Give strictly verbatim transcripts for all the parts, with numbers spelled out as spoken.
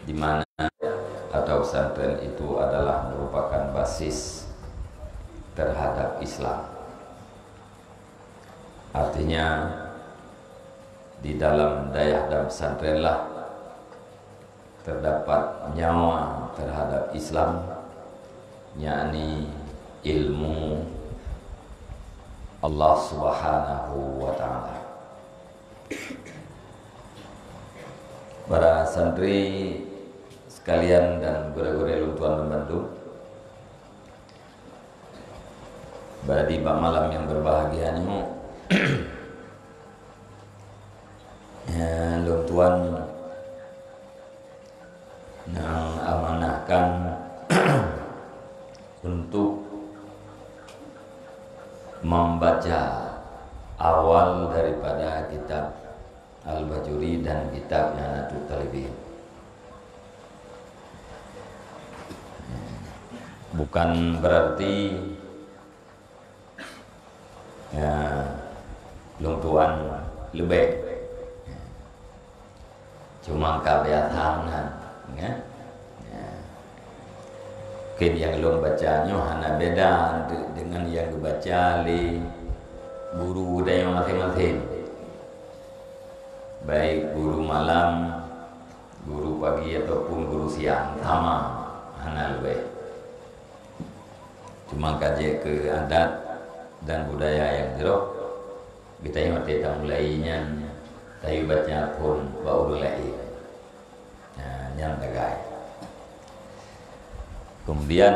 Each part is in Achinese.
di mana atau pesantren itu adalah merupakan basis terhadap Islam. Artinya, di dalam dayah dan pesantrenlah terdapat nyawa terhadap Islam, yakni ilmu Allah Subhanahu wa Ta'ala. Para santri sekalian dan gurée-gurée lôn tuan bandum, berarti bak malam yang berbahagia nyoe, ya, lôn tuan nyang amanahkan untuk membaca awal daripada kitab Al-Bajuri dan kitab I'anatut Thalibin. Bukan berarti, ya, lôn tuan leubeh. Cuma ka biasa meunan, ya. Ya. Mungkin nyang lôn baca nyoe hana beda de-, dengan nyang geubaca lé guru geutanyoe maséng-maséng. Baik guru malam, guru pagi ataupun guru siang, sama, hana leubeh. Cuma ka jeuet keu adat dan budaya nyang jroh, geutanyoe watée tamulai nyan tayue baca phon bak ureuëng laén. Nah, nyan sagai. Kemudian,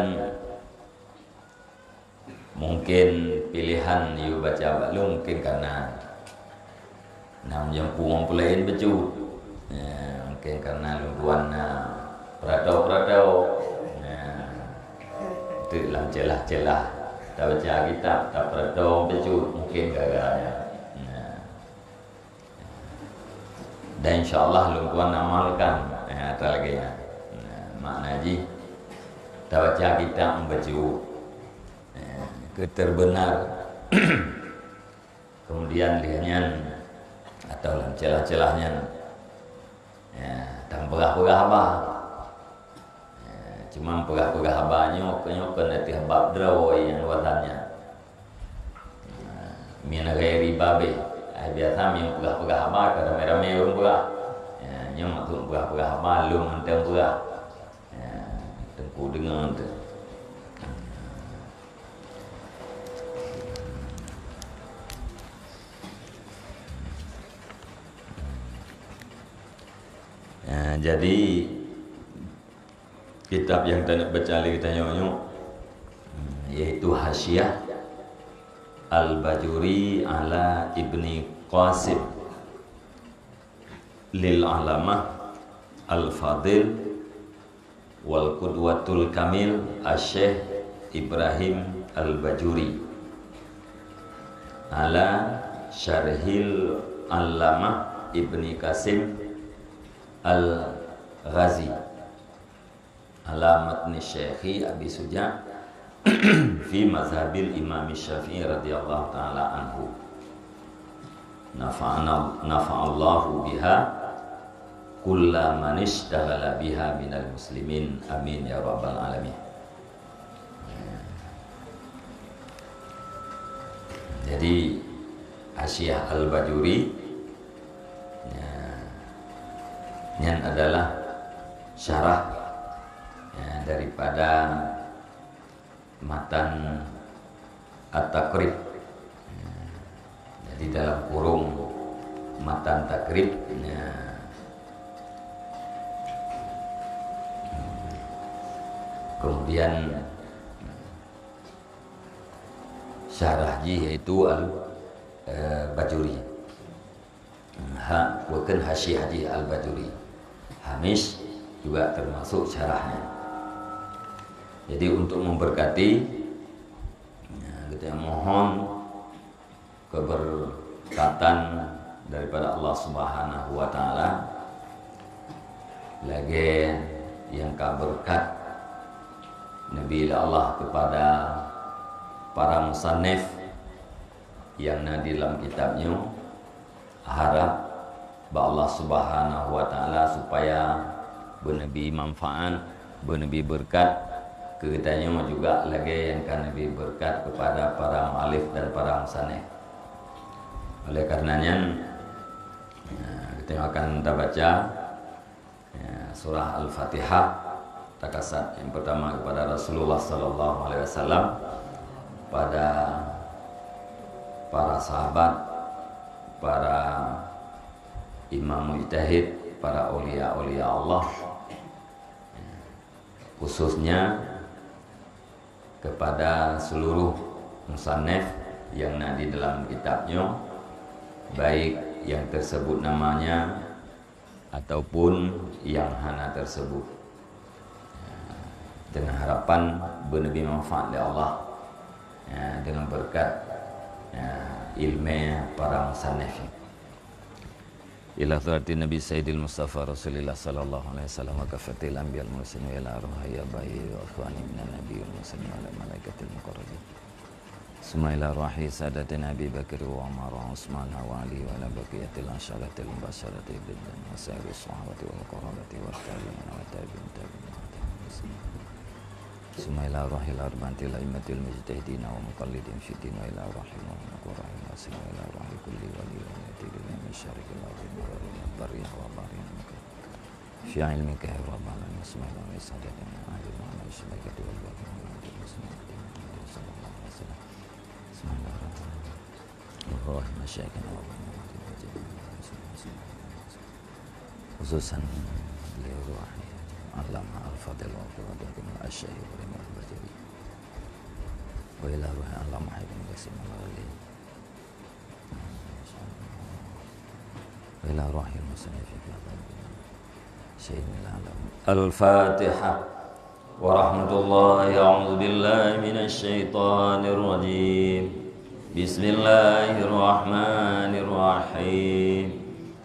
mungkin pilihan yue baca bak lôn mungkin ka na. Nam nyang pu-, nyang peulaén bacut. Ya, mungkin karena lôn tuan na peuratoe-peuratoe. Ya. Teuk lam celah-celah tabaca kitab, tapeuratoe bacut, mungkin gara-gara nyan. Ya. Dan insya Allah lôn tuan amalkan, ya, ata lagée nyan. Ya, makna jih tabaca kitab bacut. Ya, keu teubeunar. Kemudian lheueh nyan, atau lam celah-celah nyan, ya, tapeugah-peugah haba. Ya, cuma peugah-peugah haba nyoe, nyoe kon ateueh bab droe nyang luwasan nyan. Ya, min ghairi babih. Ai biasa min peugah-peugah haba ka ramé-ramé ureuëng peugah. Ya, nyoe maksud peugah-peugah haba lôn mantong peugah. Ya, Teungku deungoe tu. Ya, jadi kitab nyang taneuk baca lé geutanyoe nyoe, yaitu Hasyiah Al-Bajuri ala Ibni Qasim lil Alamah Al-Fadil wal Qudwatul Kamil Asy-Syaikh Ibrahim Al-Bajuri ala Syarhil Allamah Ibni Qasim Al-Ghazi ala matni Syaikhi Abi Suja fi mazhabil Imam Syafi'i radhiyallahu ta'ala anhu. Nafa'ana, nafa'allahu biha kulla man ishtaghala biha minal muslimin. Amin ya rabbal alamin. Jadi, Hasyiah Al-Bajuri, ya, nyan adalah syarah, ya, daripada matan At-Taqrib. Ya, jadi dalam kurung matan Taqrib, ya. Kemudian syarah jih yaitu Al, eh, Bajuri. Ha, bukan Hasyiah jih Al-Bajuri. Hamish juga termasuk syarahnya. Jadi untuk memberkati, ya, kita mohon keberkatan daripada Allah Subhanahu wa Ta'ala, lagée nyang ka beureukat neubi lé Allah kepada para musannif nyang na di lam kitab nyoe, harab bak Allah Subhanahu wa Taala supaya beuneubi manfaat, beuneubi beureukat keu geutanyoe juga lagée nyang ka neubi beureukat kepada para mualif dan para musanif. Oleh karena nyan, ya, geutanyoe akan tabaca, ya, surah Al-Fatihah, takasat yang pertama kepada Rasulullah sallallahu alaihi wasallam, pada para sahabat, para imam mujtahid, para aulia-aulia Allah, khususnya kepada seluruh musannif yang na di dalam kitab nyoe, baik yang tersebut namanya ataupun yang hana tersebut. Dengan harapan beuneubi manfaat lé Allah, ya, dengan berkat, ya, ilmu para musannif. Ila hadratin Nabi Sayyidil Mustafa Rasulillah sallallahu alaihi wasallam wa kafatil anbiya wal mursalin wa ila ruhi abai wa ikhwani minan nabi wal mursalin wa ala malaikatil muqarrabin. Summa ila ruhi sadatina Abi Bakar wa Umar wa Utsman wa Ali wa ala baqiyatil asyaratil mubasyarati bil jannah wa sa'iri sahabati wal qarabati wat tabi'in wa tabi'in tabi'in. Summa ila ruhil arba'atil a'immatil mujtahidin wa muqallidin fid din wa ila ruhil mu'minin wa ruhil muslimin wa ila ruhi kulli wali wa waliyatin min syarqil ardi wa gharbiha barriha wa bahriha. Fi ilmika ya rabbal alamin. Summa ila ruhi sadatina Ali Muhammad Syabakati wal Baqi Muhammad Muslimin sallallahu alaihi wasallam. Summa ila ruhi masyayikhina wa khususan li ruhi Allamah Al-Fadil wa Qurratul Kamal Asy-Syaikh Ibrahim Al-Bajuri. Wa ila ruhi Allamah Ibn Qasim Al-Ghazali. Wa ila ruhil musannif fi kitab Sayyidina Al-Fatihah. Wa rahmatullahi, a'udzu billahi minasy syaithanir rajim. Bismillahirrahmanirrahim.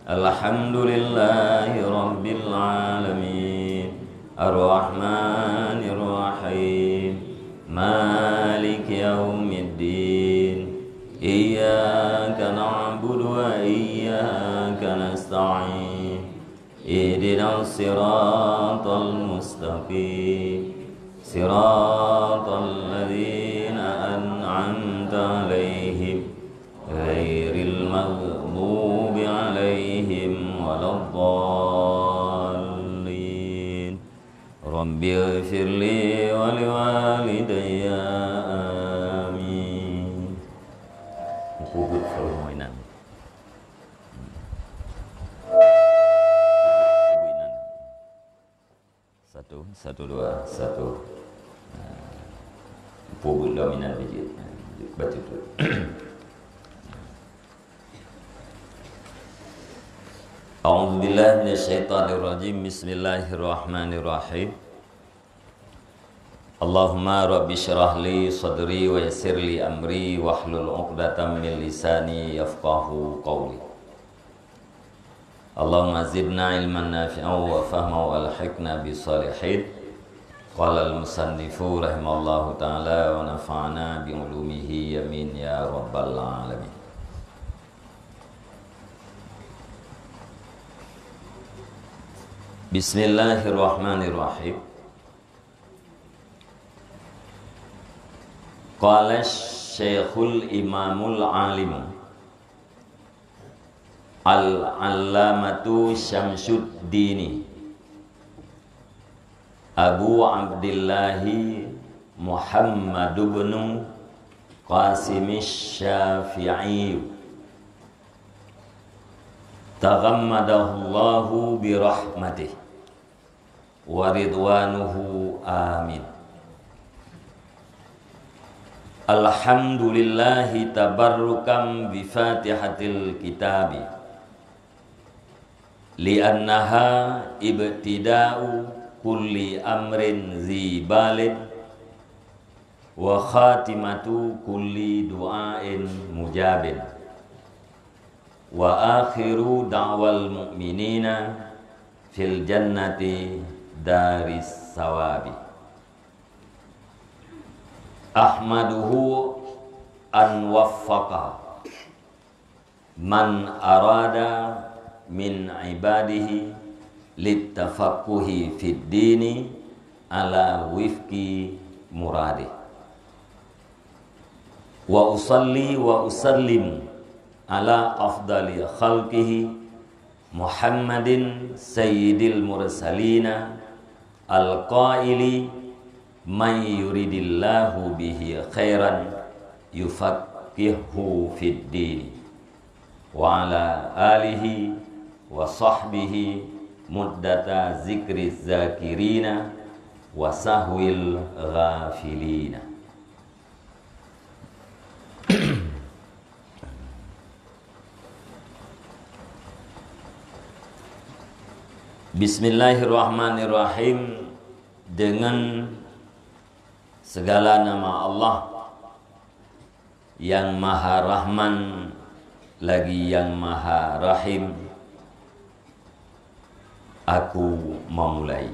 Alhamdulillahi rabbil alamin. Arrahmanirrahim. Maliki yaumiddin. Iyyaka na'budu wa iyyaka nasta'in. Ihdinas siratal mustaqim. Siratal ladzina an'amta 'alaihim, ghairil maghdubi 'alaihim waladdallin. Rabbighfirli wa liwalidayya. Amin. Meupubuet seuleusoe inan. Satu, satu, dua, satu. Nah, meupubuet lom inan bijéh. Nah, baca tu. A'udzubillahi minasyaitonirrajim. Bismillahirrahmanirrahim. Allahumma rabbi syrah li sadri wa yassir li amri wahlul 'uqdatam min lisani yafqahu qawli. Allahumma zidna ilman nafi'an wa fahman wa alhiqna bis salihin. Qala al-musannifu rahimahullahu ta'ala wa nafa'na bi ulumihi, amin ya rabbal alamin. Bismillahirrahmanirrahim. Qala Syekhul Imamul Alim Al-Allamatu Syamsuddini Abu Abdillahi Muhammad bin Qasim Syafi'i, taghammadahullahu birahmatih wa ridwanuhu, amin. Alhamdulillahi tabarrukan bi Fatihatil Kitabi, li'annaha ibtida'u kulli amrin zi balin wa khatimatu kulli du'ain mujabin. Wa akhiru da'wal mu'minina fil jannati daris sawabi. Ahmaduhu an waffaqa man arada min ibadihi littafaqquhi fid dini ala wifqi muradih. Wa usalli wa usallim ala afdali khalqihi Muhammadin sayyidil mursalina al-qaili, "Man yuridillahu bihi khairan yufaqqihhu fid din." Wa ala alihi wa sahbihi muddata zikri zakirina wa sahwil ghafilina. Bismillahirrahmanirrahim. Dengan segala nama Allah, yang Maha Rahman lagi yang Maha Rahim, aku memulai.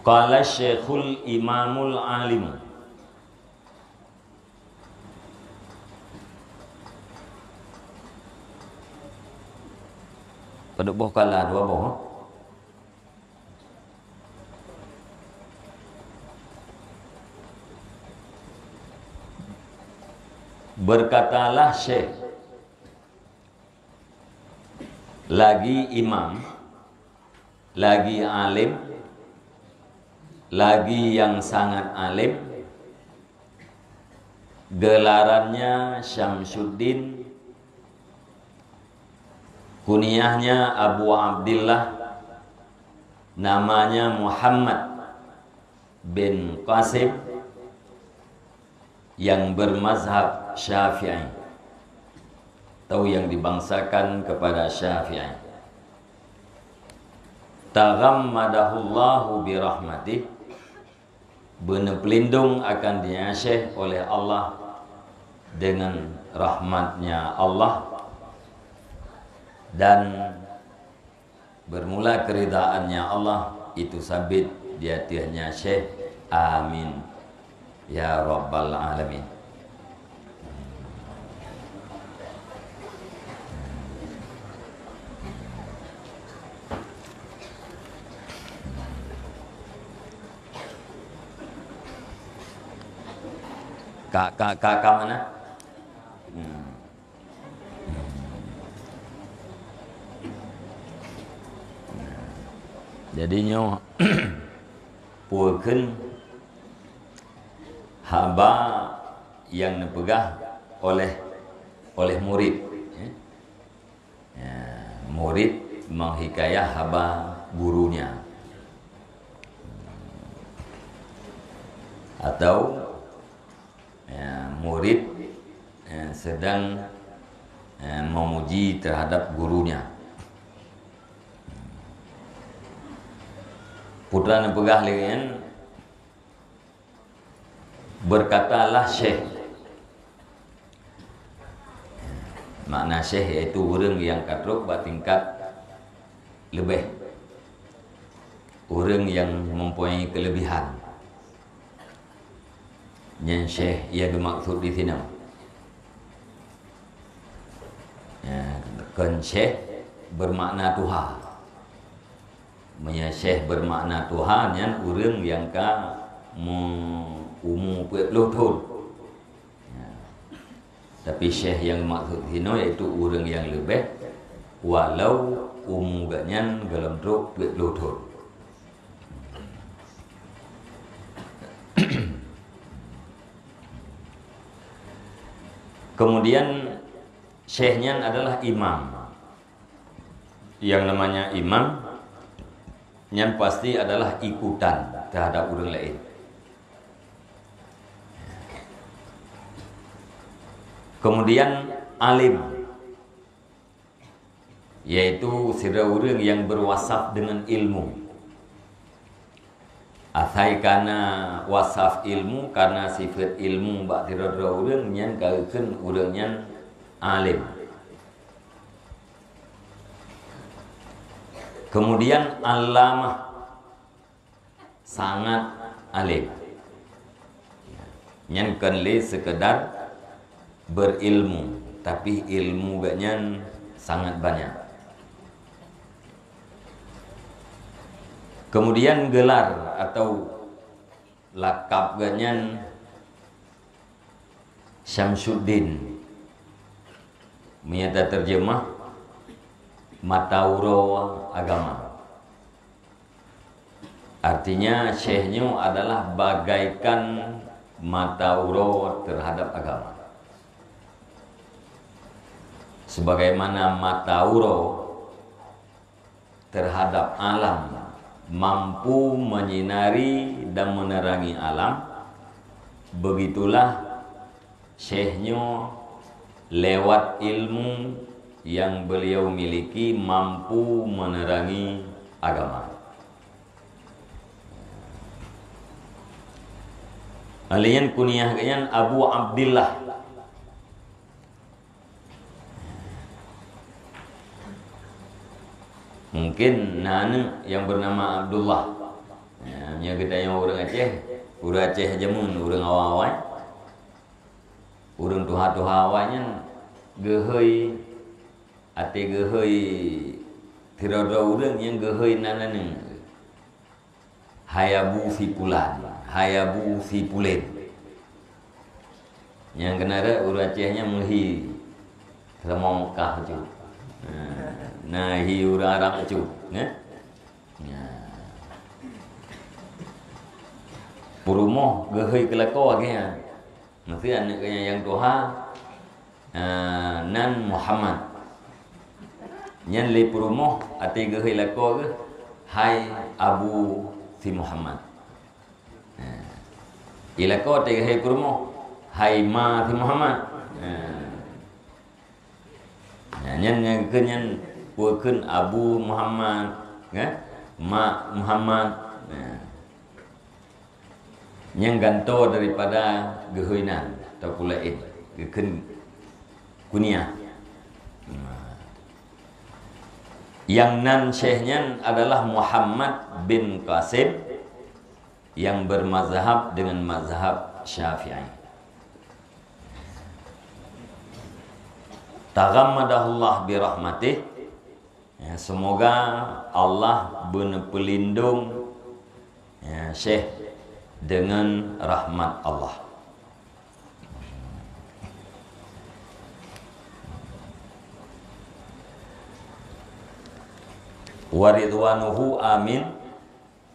Qala Syekhul Imamul Alim. Padub boh kala dua boh. Berkatalah Syekh, lagi imam, lagi alim, lagi yang sangat alim, gelarannya Syamsuddin, kunyahnya Abu Abdillah, namanya Muhammad bin Qasim, yang bermazhab Syafi'i atau yang dibangsakan kepada Syafi'i. Taghammadahullahu birahmatih, beuna peulindong akan dia Syekh oleh Allah dengan rahmatnya Allah, dan bermula keridaannya Allah itu sabit di ateuehnya Syekh. Amin ya rabbal alamin. Ka, ka, ka, ka mana? Hmm. Jadi nyoe peue kheun haba nyang neupeugah oleh, oleh murid, ya. Ya, murid menghikayah haba gurunya. Atau, ya, murid, ya, sedang, ya, memuji terhadap gurunya. Peue neupeugah lé nyan, berkatalah Syekh. Makna Syekh yaitu ureuëng nyang ka trok bak tingkat leubeh, ureuëng nyang mempunyai kelebihan. Nyan Syekh nyang geumaksud di sinoe. Ya, kon Syekh bermakna tuha. Meunyoe Syekh bermakna tuha, nyan ureuëng nyang ka meu-, umu peuet ploh thon. Ya. Tapi Syekh nyang geumaksud sinoe yaitu ureuëng nyang leubeh, walau umu gobnyan gohlom trok peuet ploh thon. Kemudian, Syekh nyan adalah imam. Yang namanya imam, nyan pasti adalah ikutan terhadap ureuëng laén. Kemudian alim, yaitu sidroe ureuëng nyang berwasaf dengan ilmu. Asai kana wasaf ilmu, kana sifat ilmu bak sidroe-droe ureuëng, nyan ka geukheun ureuëng nyan alim. Kemudian allamah, sangat alim. Nyan kon lé sekedar berilmu, tapi ilmu geuhnyan sangat banyak. Kemudian gelar atau lakab geuhnyan Syamsuddin. Meunyo tateurjeumah, mata uroe agama. Artinya, syekh nyoe adalah bagaikan mata uroe terhadap agama. Sebagaimana mata uroe terhadap alam mampu menyinari dan menerangi alam, begitulah syekh nyoe lewat ilmu yang beliau miliki mampu menerangi agama. Laén kuniah geuhnyan Abu Abdillah. Mungkin na aneuk nyang beunama Abdullah. Ya, meunyo geutanyoe ureuëng Aceh, ureuëng Aceh jameun, ureuëng awai-awai, ureuëng tuha-tuha awai nyan geuhôi, até geuhôi sidroe-droe ureuëng nyang geuhôi nan aneuk. Hai Abu si Pulan, hai Abu si Pulen. Nyang keunan rot ureuëng Aceh nyan meuhi seulamoe Mekah bacut. Na, na hi ureuëng Arab bacut, nyan. Nya. Peurumoh geuhôi keu lakoe lagée nyan. Miseu aneuk geuhnyan nyang tuha, ah, nan Muhammad. Nyan lé peurumoh até geuhôi lakoe geuh, hai Abu si Muhammad. Ah. Di lakoe até geuhôi peurumoh, hai ma si Muhammad. Ah. Nah, nyan nyang keu nyan peue kheun Abu Muhammad, kan? Mak Muhammad. Nah. Nyang gantoe daripada geuhôi nan, ataupun laén, geukheun kuniah. Nah. Nyang nan syekh nyan adalah Muhammad bin Qasim yang bermazhab dengan mazhab Syafi'i. Taghammadahullah birahmatih. Ya, semoga Allah beuneupeulinong, ya, Syekh dengan rahmat Allah. Wa ridwanuhu, amin.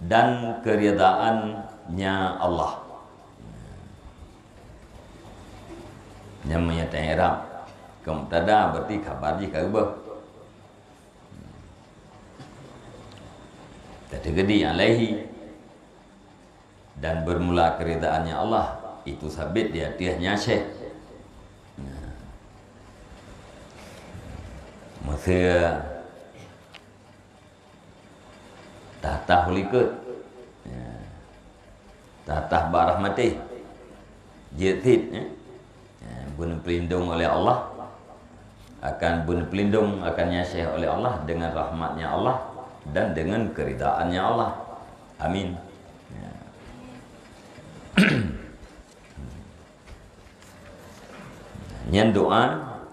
Dan keridaan-Nya Allah. Nyang meunyo ta i'rab keu mubtada, berarti khabar jih ka geubeuh. Teukeudi alaihi, dan bermula keridaan-Nya Allah, itu sabit di ateueh nyan Syekh. Nah. Miseu Tah-tah u likot. Ya. Tah-tah bak rahmatih. Jeuet cit, ya. Ya, beuneupeulinong oleh Allah. Akan beuneupeulinong, akan nyan Syekh oleh Allah dengan rahmat-Nya Allah dan dengan keridaan-Nya Allah. Amin. Ya. Nyan doa,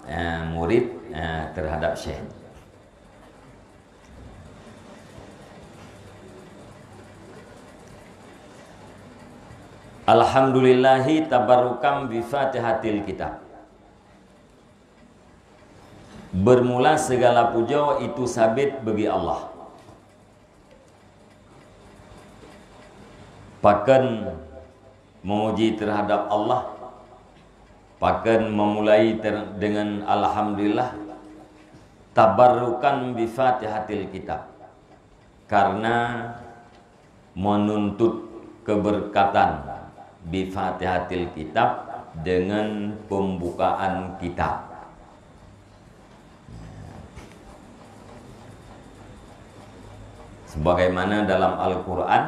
eh, murid, eh, terhadap Syekh. Alhamdulillahi tabarrukan bi Fatihatil Kitab. Bermula segala puja itu sabit bagi Allah. Pakon memuji terhadap Allah, pakon memulai ter-, dengan alhamdulillah, tabarrukan bi Fatihatil Kitab, karena menuntut keberkatan bi Fatihatil Kitab, dengan pembukaan kitab. Sebagaimana dalam Al-Quran,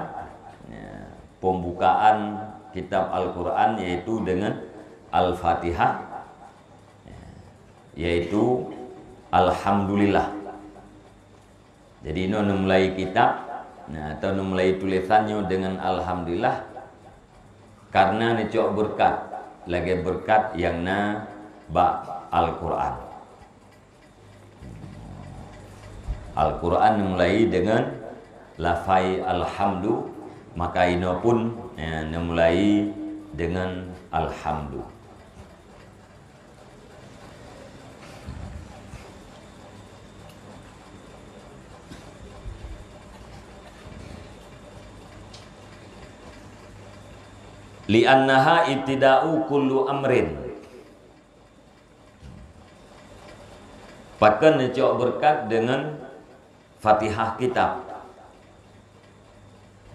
ya, pembukaan kitab Al-Quran yaitu dengan Al-Fatihah, ya, yaitu Alhamdulillah. Jadi, nyoe neumulai kitab, nah, atau neumulai tulésan nyoe dengan Alhamdulillah, karena neucok beureukat, lagée beureukat nyang na bak Al-Quran. Al-Quran dimulai dengan lafai alhamdu, maka inoe pun, eh, dimulai dengan alhamdu. Li'annaha ibtida'u kullu amrin. Pakon neucok beureukat deungon Fatihah kitab?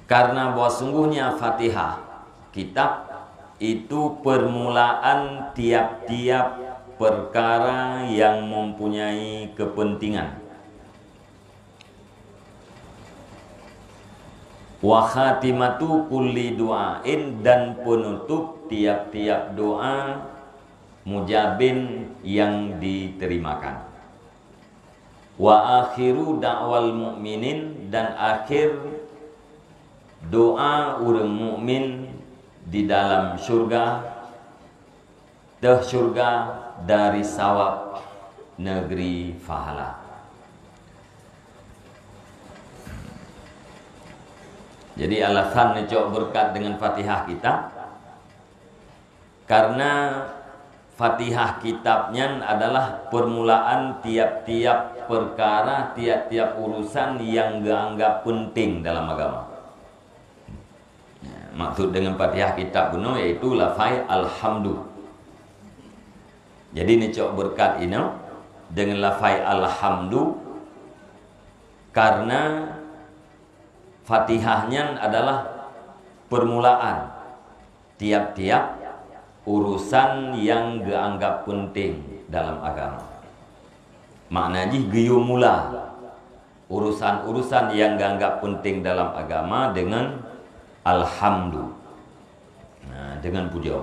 Karena bahwa sungguhnya Fatihah kitab itu permulaan tiap-tiap perkara yang mempunyai kepentingan. Wa khatimatu kulli du'ain, dan penutup tiap-tiap doa mujabin yang diterimakan. Wa akhiru da'wal mu'minin, dan akhir doa ureuëng mukmin di dalam syurga, teuh syurga dari sawab negeri pahala. Jadi alasan neucok beureukat deungon Fatihah kitab, karena Fatihah kitab nyan adalah permulaan tiap-tiap perkara, tiap-tiap urusan yang geuanggap penting dalam agama. Ya, maksud dengan Fatihah kitab bunoe yaitu lafai alhamdu. Jadi neucok beureukat inoe dengan lafai alhamdu, karena Fatihah nyan adalah permulaan tiap-tiap urusan yang geuanggap penting dalam agama. Makna jih geuyue mula urusan-urusan yang geuanggap penting dalam agama dengan alhamdu. Nah, dengan puja.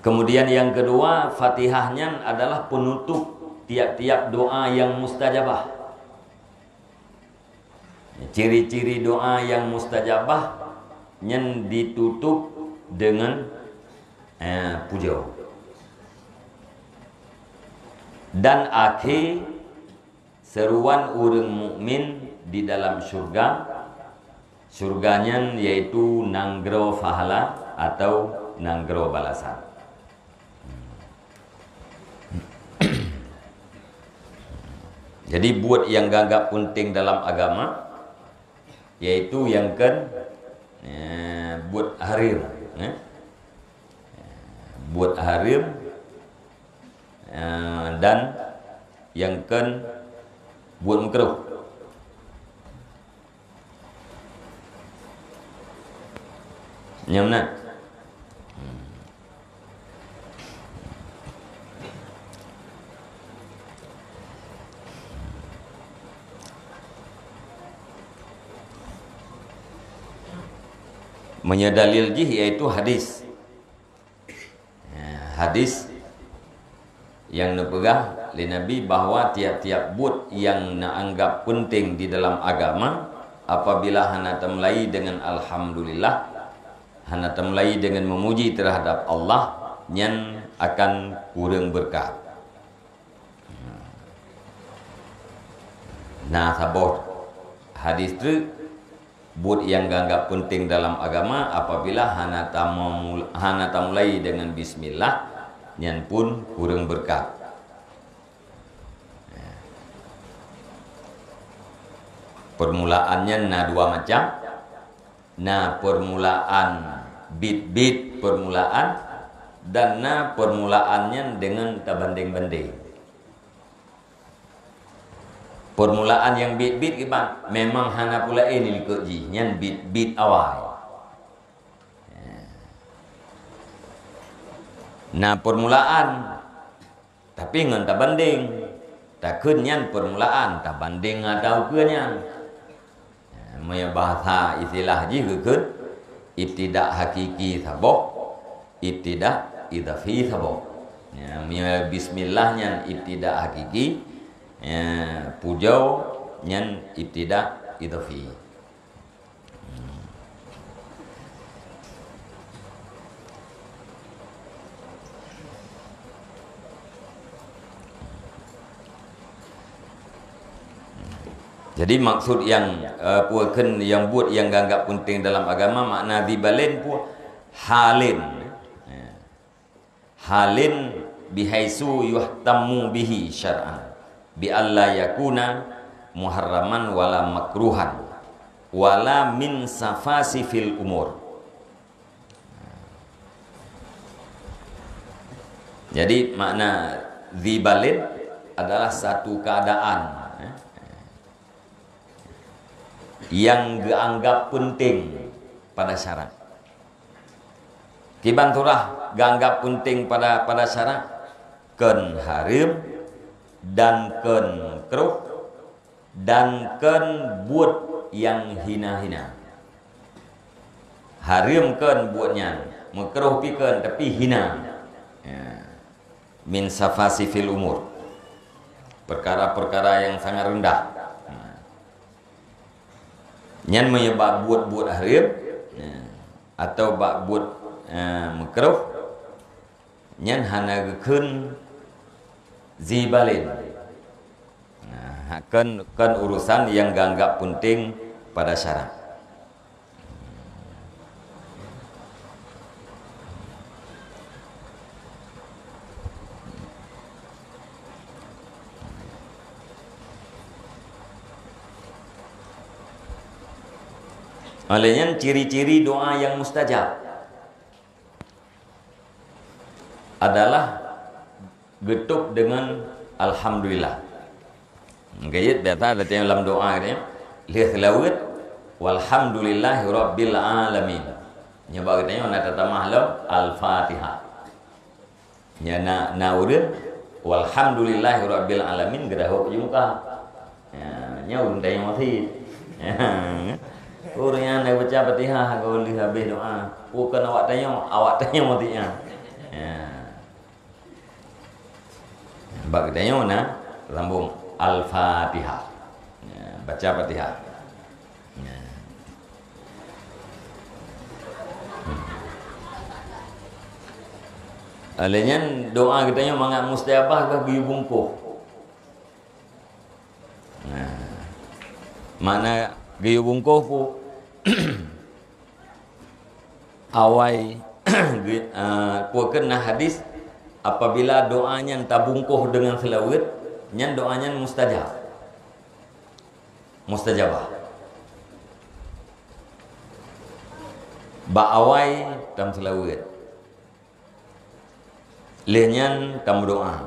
Kemudian yang kedua, Fatihah nyan adalah penutup tiap-tiap doa yang mustajabah. Ciri-ciri doa yang mustajabah nyan ditutup dengan, eh, puja. Dan akhé seruan ureuëng mukmin di dalam syurga, syurga nyan yaitu nanggroe pahala atau nanggroe balasan. Jadi buet nyang geuanggap penting dalam agama yaitu nyang kon, eh, buet hareuem, eh. Buet hareuem, eh, dan nyang kon buet meukrôh. Nyan na. Meunyoe dalil jih yaitu hadis. Ya, hadis nyang neupeugah lé Nabi bahwa tiap-tiap buet nyang neuanggap penting di dalam agama, apabila hana tamulai dengan alhamdulillah, hana tamulai dengan memuji terhadap Allah, nyan akan kureueng beureukat. Na saboh hadis treuk, buet nyang geuanggap penting dalam agama, apabila hana tamamul-, hana tamulai dengan bismillah, nyan pun kureueng beureukat. Permulaan nyan na dua macam. Na permulaan bit-bit permulaan, dan na permulaan nyan deungon tabandeng-bandeng. Permulaan nyang bit-bit kiban, memang hana pula eh likot jih, nyan bit-bit awai. Na permulaan, tapi ngon tabandeng. Takheun nyan permulaan, tabandeng ngon ata ukeue nyan. Meunyoe bahasa istilah jih geukheun, ibtida hakiki saboh, ibtida idhafi saboh. Ya, meunyoe bismillah nyan ibtida hakiki, ya, puja nyan ibtida idhafi. Jadi maksud nyang, eh, peue kheun nyang buet nyang geuanggap peunteng dalam agama, makna dzi balin peue? Halin. Ya. Halin bihaitsu yuhtammu bihi syar'an, bi alla yakuna muharraman wala makruhan, wala min safasifil umur. Jadi makna dzi balin adalah satu keadaan, eh, yang geuanggap peunteng pada syarak. Kiban surah geuanggap peunteng pada, pada syarak, kheun hareuem dan kheun makruh dan kheun buet nyang hina-hina. Hareuem kheun buet nyan, makruh pi kheun, tapi hina. Ya. Min safasifil umur. Perkara-perkara yang sangat rendah. Nyan meunyoe bak buet-buet hareuem, ya, atau bak buet, eh, makruh, nyan hana geukheun dzi balin. Nah, kheun, kheun urusan nyang geuanggap peunteng pada syarak. Oleh nyan, ciri-ciri doa nyang mustajab adalah geutôb deungon alhamdulillah. Geuyue biasa geutanyoe lam doa geutanyoe, lheueh seulaweuet, "Walhamdulillahi rabbil alamin." Nyoe bak geutanyoe na tatamah lom Al-Fatihah. Nyan na, na ureuëng, "Walhamdulillahi rabbil alamin," geudahôk jumpa. Ya, nyoe ureuëng tanyoe maté. Ureuëng nyang na baca Fatihah ka lheueh habéh doa. Bukan awak tanyoe, awak tanyoe maté nyan. Ya. Bak geutanyoe na sambung Al-Fatihah. Ya, baca Fatihah. Ya. Alèh nyan doa geutanyoe mangat mustajabah ka geuyue bungkôh. Nah, makna geuyue bungkôh pu-, awai, ge-, eh, peue kheun na hadis, apabila doa nyan tabungkôh deungon seulaweuet, nyan doa nyan mustajab. Mustajabah. Bak awai tameuseulaweuet. Lheueh nyan tameudoa.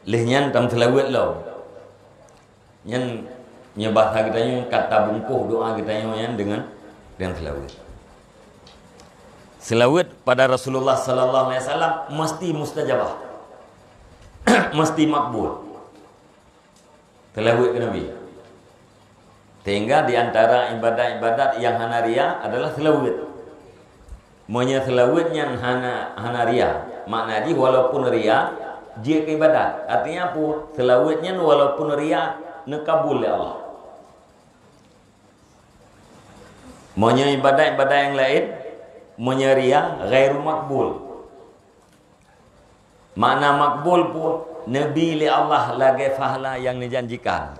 Lheueh nyan tameuseulaweuet lom. Nyan, nyoe basa geutanyoe ka tabungkôh doa geutanyoe nyan deungon, deungon seulaweuet. Seulaweuet pada Rasulullah sallallahu alaihi wasallam mesti mustajabah. Mesti makbul. Seulaweuet keu Nabi. Sehingga di antara ibadat-ibadat nyang hana ria adalah seulaweuet. Meunyoe seulaweuet nyan hana, hana ria, makna jih walaupun ria, jeuet keu ibadat. Artinya peue? Seulaweuet nyan walaupun ria, neukabul lé Allah. Meunyoe ibadat-ibadat nyang laén, meunyoe ria, ghairu makbul. Makna makbul peue? Neubi lé Allah lagèe pahala nyang neujanjikan.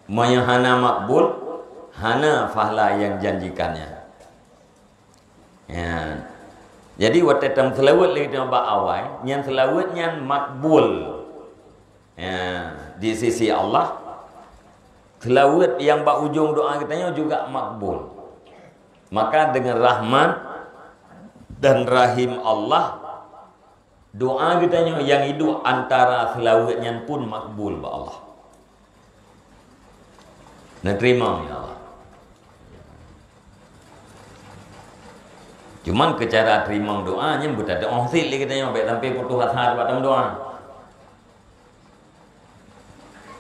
Meunyoe hana makbul, hana pahala nyang janjikan nyan. Ya. Jadi, watèe tameuseulaweuet lé geutanyoe bak awai, nyan seulaweuet nyan makbul. Ya, di sisi Allah, seulaweuet nyang bak ujong doa geutanyoe juga makbul. Maka deungon rahmat dan rahim Allah, doa geutanyoe nyang iduek antara seulaweuet nyan pun makbul bak Allah. Neuteurimong lé Allah. Cuman keu cara teurimong doa nyan beutatu'oh cit lé geutanyoe, bèk sampai putôh asa bak tameudoa.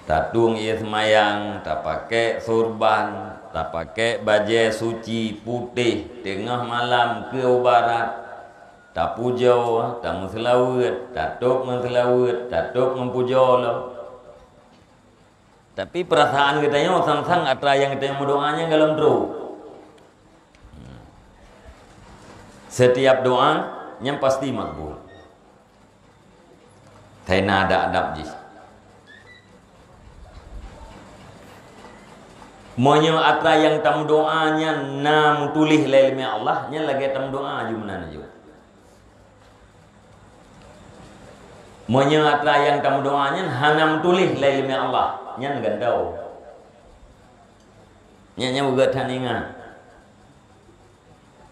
Tatueng ie seumayang, tapakèk surban, tapakèk bajèe suci putéh, teungoh malam keu u barat, tapujoe, tameuseulaweuet, tatôb ngon seulaweuet, tatôb ngon pujoe lom. Tapi peurasaan geutanyoe sang-sang atra nyang geutanyoe meudoa nyan goh lom trôk. Setiap doa nyan pasti makbul. Hai na adab-adab jih. Meunyoe atra nyang tameudoa nyan na meutuléh lé ileumèe Allah, nyan lagèe tameudoa ju meunan ju. Meunyoe atra nyang tameudoa nyan hana meutuléh lé ileumèe Allah, nyan gantoe. Nyan, nyan beugöt that ingat.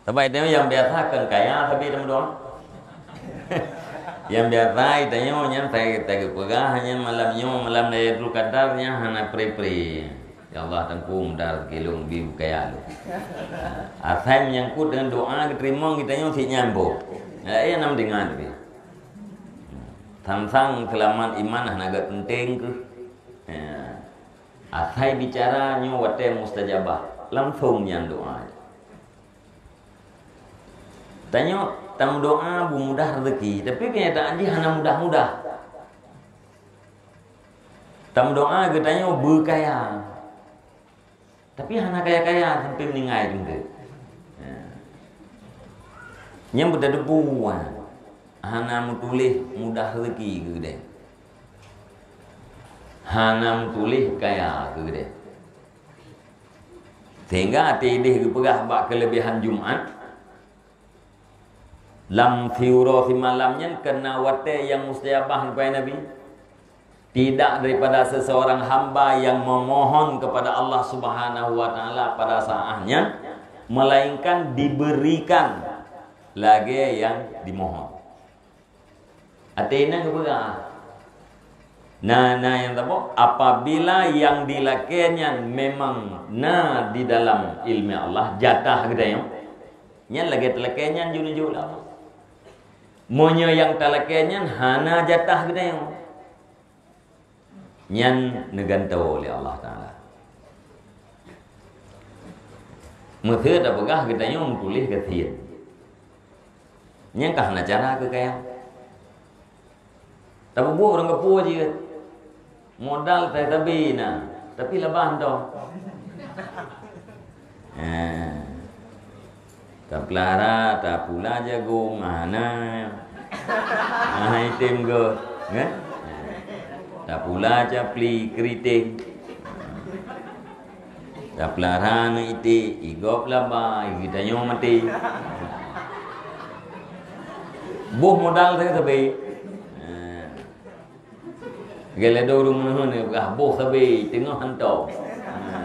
Sabab tanyoe nyang biasa kon kaya sabe tameudoa. Nyang biasa tanyoe nyan ta-, tageupeugah nyan malam nyoe malam Lailatul Qadar nyan hana pre-pre. Ya Allah, Teungku, mudah rezeki lôn, bi kaya lôn. Asai menyangkut dengan doa geuteurimong geutanyoe sit nyan boh. Ya, ya, nam dengar tadi. Sang-sang seulamat iman hana gèt penting keuh. Ya. Asai bicara nyoe watèe mustajabah, langsong nyan doa. Tanyoe tameudoa beumudah rezeki, tapi keunyataan jih hana mudah-mudah. Tameudoa geutanyoe beukaya, tapi hana kaya-kaya sampai meuninggai teungku. Ya. Nyang beuteupeue hana meutuléh mudah rezeki keu geutanyoe. Hana meutuléh kaya keu geutanyoe. Sehingga até idéh geupeugah bak keuleubehan Jumat, lam siuroe simalam nyan keu na watèe nyang mustajabah, kheun Nabi, tidak daripada seseorang hamba yang memohon kepada Allah Subhanahu wa Taala pada saat nyan, melainkan diberikan lagèe nyang dimohon. Até nyan geupeugah. Na, na nyang saboh, apabila nyang dilakèe nyan memang na di dalam ileumèe Allah, jatah geutanyoe, nyan lagèe talakèe nyan ju neujok lé Allah. Meunyoe nyang talakèe nyan hana jatah geutanyoe, nyan neugantoe lé Allah Taala. Meusé tapeugah geutanyoe meutuléh gasien. Nyan ka hana cara keu kaya. Tapeubuet ureueng keupeue jeuet. Modal sabe-sabe na, tapi laba hantom. Ha. Tapula, tapula jagong, hana. Hana item göt, kan? Tapula capli keriting. Tapeulara aneuk iték, igop laba, geutanyoe maté. Boh modal sabe-sabe. Ha. Lagèe lé ureueng meuheuneuk peugah boh sabe teungoh hantom. Ha.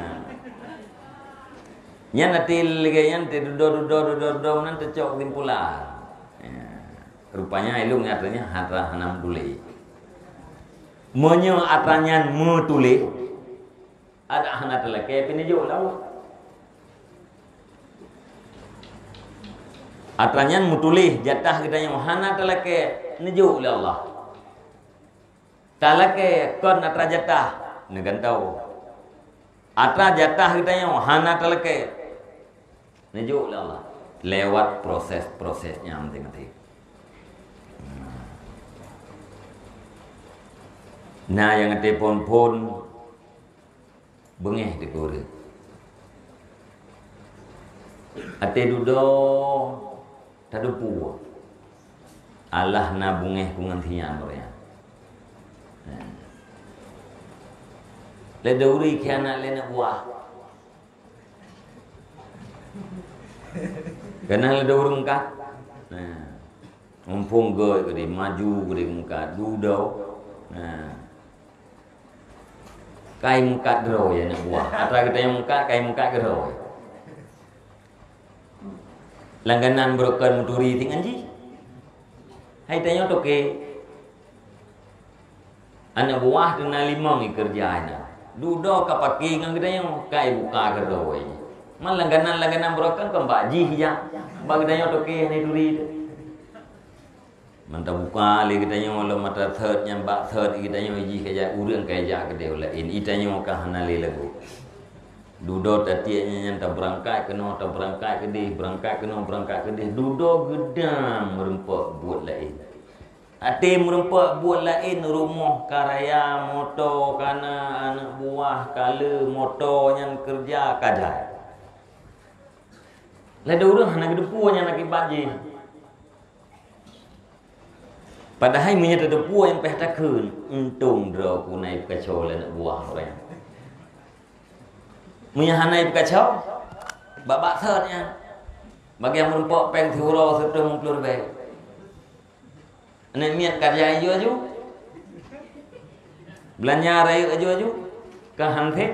Nyan até lagèe nyan teududoe-dudoe, dudoe-dudoe meunan teucok kesimpulan. Ha. Rupanya ilôn nyang atra nyan hana meutuléh. Meunyoe atra nyan meutuléh, Adak hana talakèe pih neujok lé Allah. Atra nyan meutuléh jatah geutanyoe hana talakèe neujok lé Allah. Talakèe kon atra jatah neugantoe. Atra jatah geutanyoe hana talakèe neujok lé Allah lewat proses-proses nyang maté-maté. Na nyang até phon-phon beungéh teukureueng. Até dudoe tadupu. Allah na beungéh ku ngon sinyang ureueng. Lé deuri khianat lé aneuk buah. Keunan lé ureueng ka. Nah. Mumpung göt geude maju geude meukat dudoe. Nah. Kai meukat droe ya aneuk buah. Atra geutanyoe meukat, kai meukat droe. Langganan beureukat meuturi singan jih. Hai tanyoe toke. Aneuk buah teuna limong ikeureuja nyan. Dudoe ka pake ngon geutanyoe, ka ibuka keudroe. Man langganan-langganan beureukat kon bak jih jak. Bak geutanyoe toke hana turi teuh. Man tabuka lé geutanyoe lom mata thot nyan bak thot geutanyoe jih ka jak ureueng ka jak keudeh laén. Itanyoe ka hana lé lagoe. Dudoe tatiek nyan, nyan tabeurangkat keunoe, tabeurangkat keudeh, beurangkat keunoe, beurangkat keudeh. Dudoe geudang meureumpok buet laén. Até meureumpok buet laén, rumoh ka raya, moto ka na, aneuk buah ka le, moto nyan keureuja ka jai. Lé ureueng hana geuteupeue nyan akibat jih. Padahai meunyoe tateupeue nyang payah takheun, untông droe ku na ipeukaco lé aneuk buah ureueng. Meunyoe hana ipeukaco, bak-bak thon nyan. Bagi nyang meurumpok péng siuroe sireutôh limong ploh ribèe. Aneuk miet ka jai aju-aju. Beulanja rayeuk aju-aju. Ka han sép.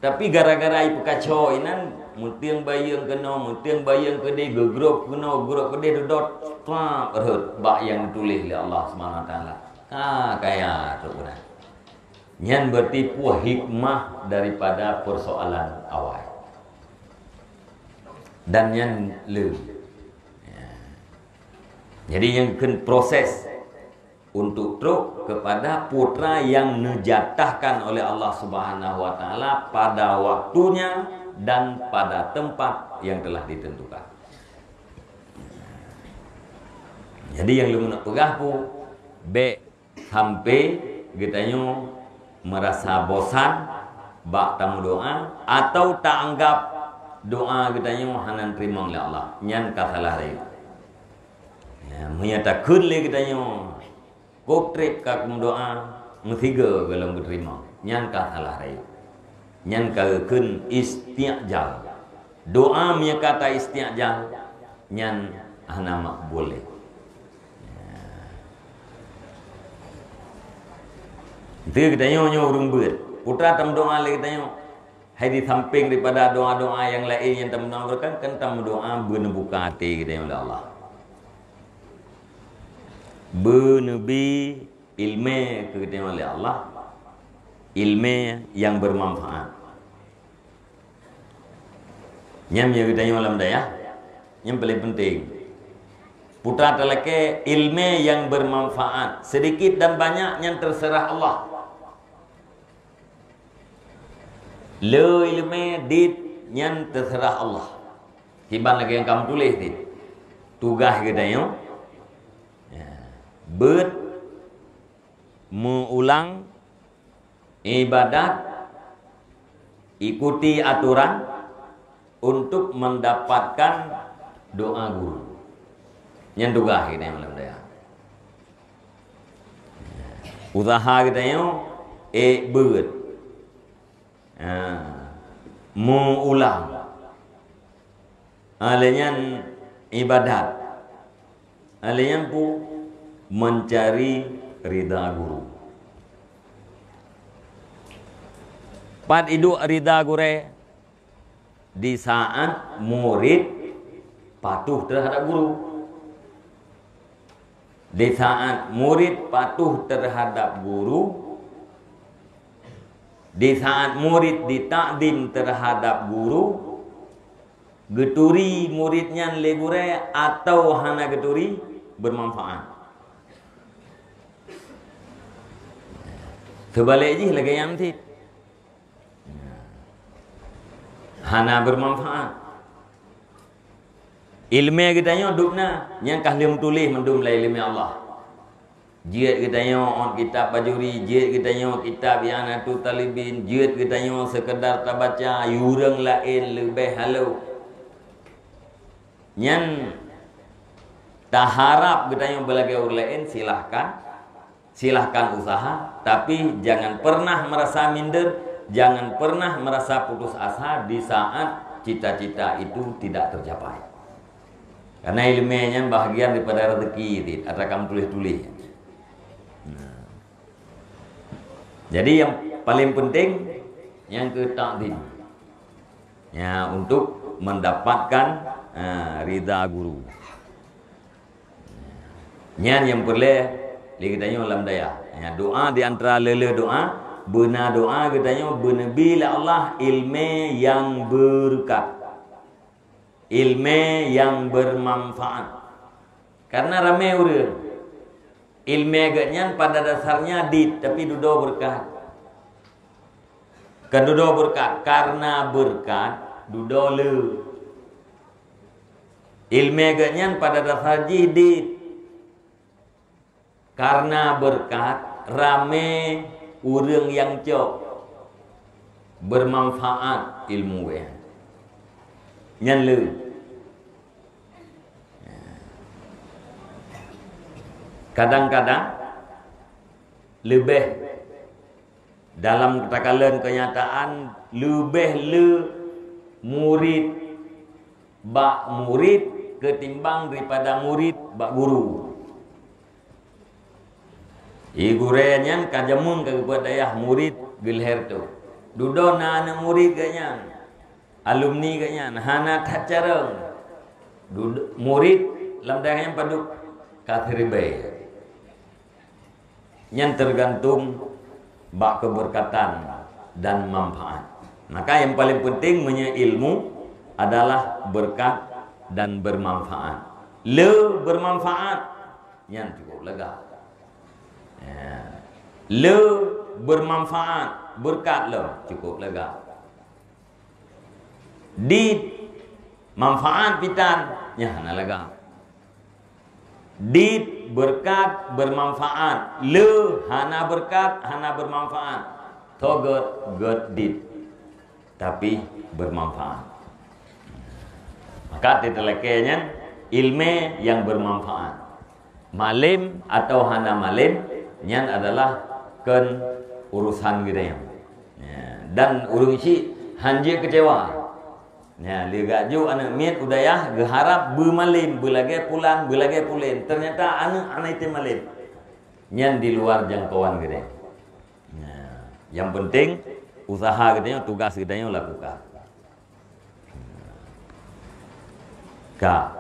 Tapi gara-gara ipeukaco inan, meuteueng bayeue keunoe, meuteueng bayeue keudeh, geugrôp keunoe, geugrôp keudeh, dudoe, trap, rhot bak nyang geutuléh lé Allah Subhanahu Wa Taala. Ah, kaya trôk keunan. Nyan berarti peue hikmah daripada persoalan awai. Dan nyan le. Ya. Jadi, nyan kheun proses untuk trôk kepada putra yang neujatahkan oleh Allah Subhanahu Wa Taala pada waktunya dan pada tempat yang telah ditentukan. Jadi, nyang lôn nak peugah pu, bèk sampai geutanyoe meurasa bosan bak tameudoa atau taanggap doa geutanyoe hana teurimong lé Allah. Nyan ka salah rayeuk. Ya, meunyoe takheun lé geutanyoe, kôb trép ka kumeudoa, meusigoe goh lom geuteurimong. Nyan ka salah rayeuk. Nyan ka geukheun isti'jal. Doa meunyoe ka ta-isti'jal, nyan hana makbul lé. Itu geutanyoe nyoe ureueng beuet. Putra tameudoa lé geutanyoe. Hai di samping daripada doa-doa nyang laén nyang tameudoa beureukat, kan tameudoa beuneubuka até geutanyoe lé Allah. Beuneubi ileumèe keu geutanyoe lé Allah. Ileumèe nyang bermanfaat. Nyan meunyoe geutanyoe lam dayah, nyan paléng penting. Putra talakèe ileumèe nyang bermanfaat, sedikit dan banyak nyan terserah Allah. Le ileumèe dit nyan terserah Allah. Kiban lagèe nyang ka meutuléh dit. Tugaih geutanyoe, ya, beuet meuulang ibadat, ikuti aturan untuk mendapatkan doa guru. Nyan tugaih geutanyoe lam dayah. Useuha geutanyoe, ék beuet. Ha, meuulang. Ha, lheueh nyan ibadat. Ha, lheueh nyan pu mencari ridha guru. Pat iduek ridha gurèe? Di saat murid patuh terhadap guru. Di saat murid patuh terhadap guru, di saat murid ditakdim terhadap guru, geuturi murid nyan lé gurèe atau hana geuturi, bermanfaat. Seubalek jih lagèe nyan cit. Hana bermanfaat. Ileumèe geutanyoe dum na, nyan ka lheueh meutuléh mandum lam ileumèe Allah. Jeuet geutanyoe ôt kitab Bajuri, jeuet geutanyoe kitab I'anatut Talibin, jeuet geutanyoe seukeudar tabaca, ureueng laén leubeh halôh. Nyan taharap geutanyoe beulagèe ureueng laén, silahkan. Silahkan usaha, tapi jangan pernah merasa minder, jangan pernah merasa putus asa di saat cita-cita itu tidak tercapai. Karena ileumèe nyan bahagian daripada rezeki, atra ka meutuléh-tuléh. Nah. Jadi, yang paling penting, nyang keu takdim. Ya, untuk mendapatkan, ah, ridha guru. Nyan nyang peureulèe lé geutanyoe lam dayah. Nyan doa di antara le-le doa, beuna doa geutanyoe beuneubi lé Allah ileumèe nyang beureukat, ileumèe nyang bermanfaat. Karena ramè ureueng, ileumèe geuh nyan pada dasarnya dit, tapi dudoe beureukat. Kan dudoe beureukat, karena beureukat dudoe le. Ileumèe geuh nyan pada dasar jih dit. Karena beureukat, ramè ureueng nyang cok, bermanfaat ilmu geuh nyan. Nyan le. Kadang-kadang leubeh Dalam takalon keunyataan, leubeh le murit bak murit keutimbang daripada murit bak guru. Ie gurée nyan ka jameun ka geupeudayah murit geulhée teuk. Dudoe na aneuëk murit geuh nyan, alumni geuh nyan, hana that carông. Dud-, murit lam dayah nyan padub ka siribée. Nyan teugantung bak keubeureukatan dan manfaat. Maka nyang paleng peunteng meunyoe ilmu adalah beureukat dan beumanfaat. Le beumanfaat, nyan cukup lega. Ya. Le beumanfaat, beureukat le cukup lega. Dit manfaat pitan, nyan hana lega. Dit beureukat beumanfaat, le hana beureukat, hana beumanfaat. Tho gét, gét dit, tapi beumanfaat. Maka teutalakée nyan iéleumé nyang beumanfaat. Malém atawa hana malém, nyan adalah kon urosan geutanyoe. Ya, dan ureuëng syiek han jeuet keucewa. Ya, lé geujak aneuëk miet u dayah geuharab beumalém, beulagée pulan, beulagée pulen. Teunyata aneuëk hana item malém. Nyan di luar jangkauan geutanyoe. Ya, nyang peunteng usaha geutanyoe, tugas geutanyoe lakukan. Ka.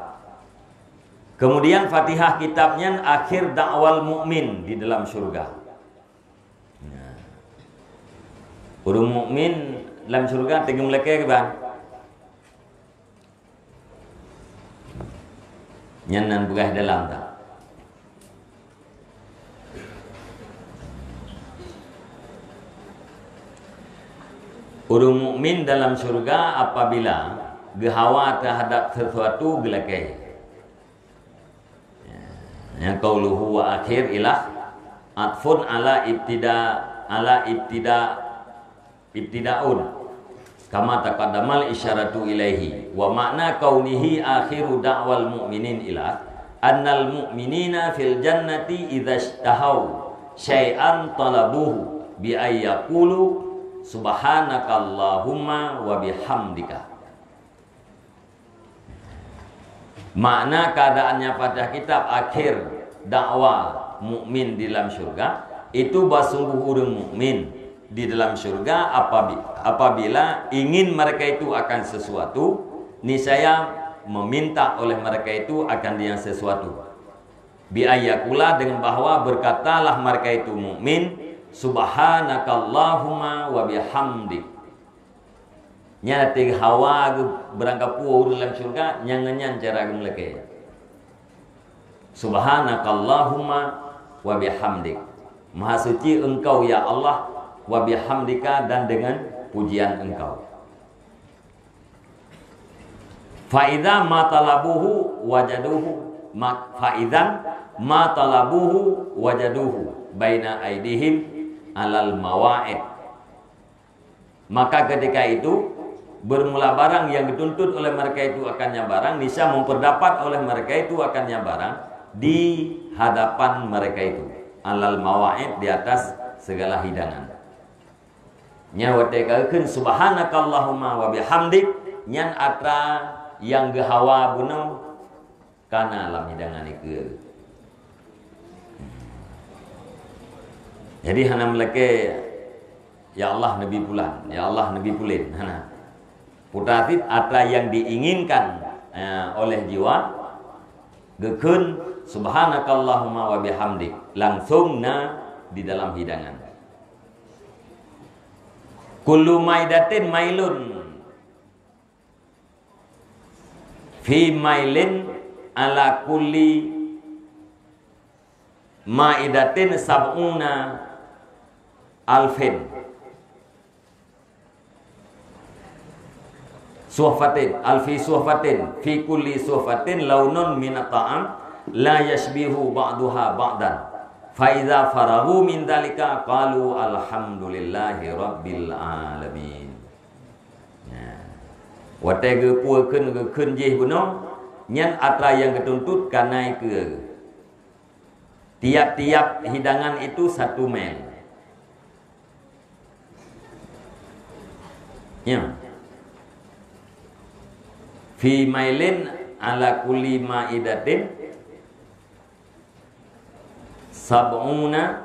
Kemudian Fatihah kitab nyan akhir dakwal mukmin di dalam syurga. Nah. Ureuëng mukmin lam syurga teungoh meulakée kiban. Nyan nan peugah dalam ta. Ureuëng mukmin dalam syurga apabila geuhawa teuhadab sesuatu geulakée. Nyang qauluhu wa akhir ilah atfun ala ibtida, ala ibtida, ibtidaun. Kama taqaddamal isyaratu ilaihi. Wa makna kaunihi akhiru da'wal mu'minin ilah annal mu'minina fil jannati idza ishtahau syai'an talabuhu bi ay yaqulu subhanakallahumma wa bihamdika. Makna keadaannya pada kitab akhir dakwa mukmin di dalam syurga, itu bah sungguh ureuëng mukmin di dalam syurga apabi-, apabila ingin mereka itu akan sesuatu, niscaya meminta oleh mereka itu akan dengan sesuatu. Bi ayyakula, dengan bahwa berkatalah mereka itu mukmin, subhanakallahumma wa bihamdik. Nyan teuhawa geuh beurangkapeue ureuëng lam syurga, nyang ngon nyan cara geumeulakée. Subhanakallahumma wa bihamdik. Maha suci Engkau ya Allah, wa bihamdika, dan dengan pujian Engkau. Fa idza ma talabuhu wajaduhu, ma-, fa idza ma talabuhu wajaduhu baina aidihim alal mawa'id. Maka ketika itu, bermula barang yang dituntut oleh mereka itu akan nyan barang, niscaya memperdapat oleh mereka itu akan nyan barang di hadapan mereka itu. Alal mawa'id, di atas segala hidangan. Nyan watée ka geukheun subhanakallahumma wa bihamdik, nyan atra nyang geuhawa bunoe kana lam hidangan nikeue. Jadi hana meulakée, "Ya Allah, neubi pulan, ya Allah, neubi pulen," hana. Putra cit atra nyang diinginkan, eh, oleh jiwa, geukheun subhanakallahumma wa bihamdik, langsung na di dalam hidangan. Kullu maidatin mailun fi mailin ala kulli maidatin sab'una alfin suhfatin, alfi suhfatin, fi kulli suhfatin launun minat ta'am la yashbihu ba'duha ba'dan. Fa idza faragu min dalika qalu alhamdulillahi rabbil alamin. Nah, watée geupue kheun, geukheun jih bunoe, nyan atra nyang geutuntut kana ikeue. Tiap-tiap hidangan itu satu mil. Ya. Fi mailin ala kulli maidatin sab'una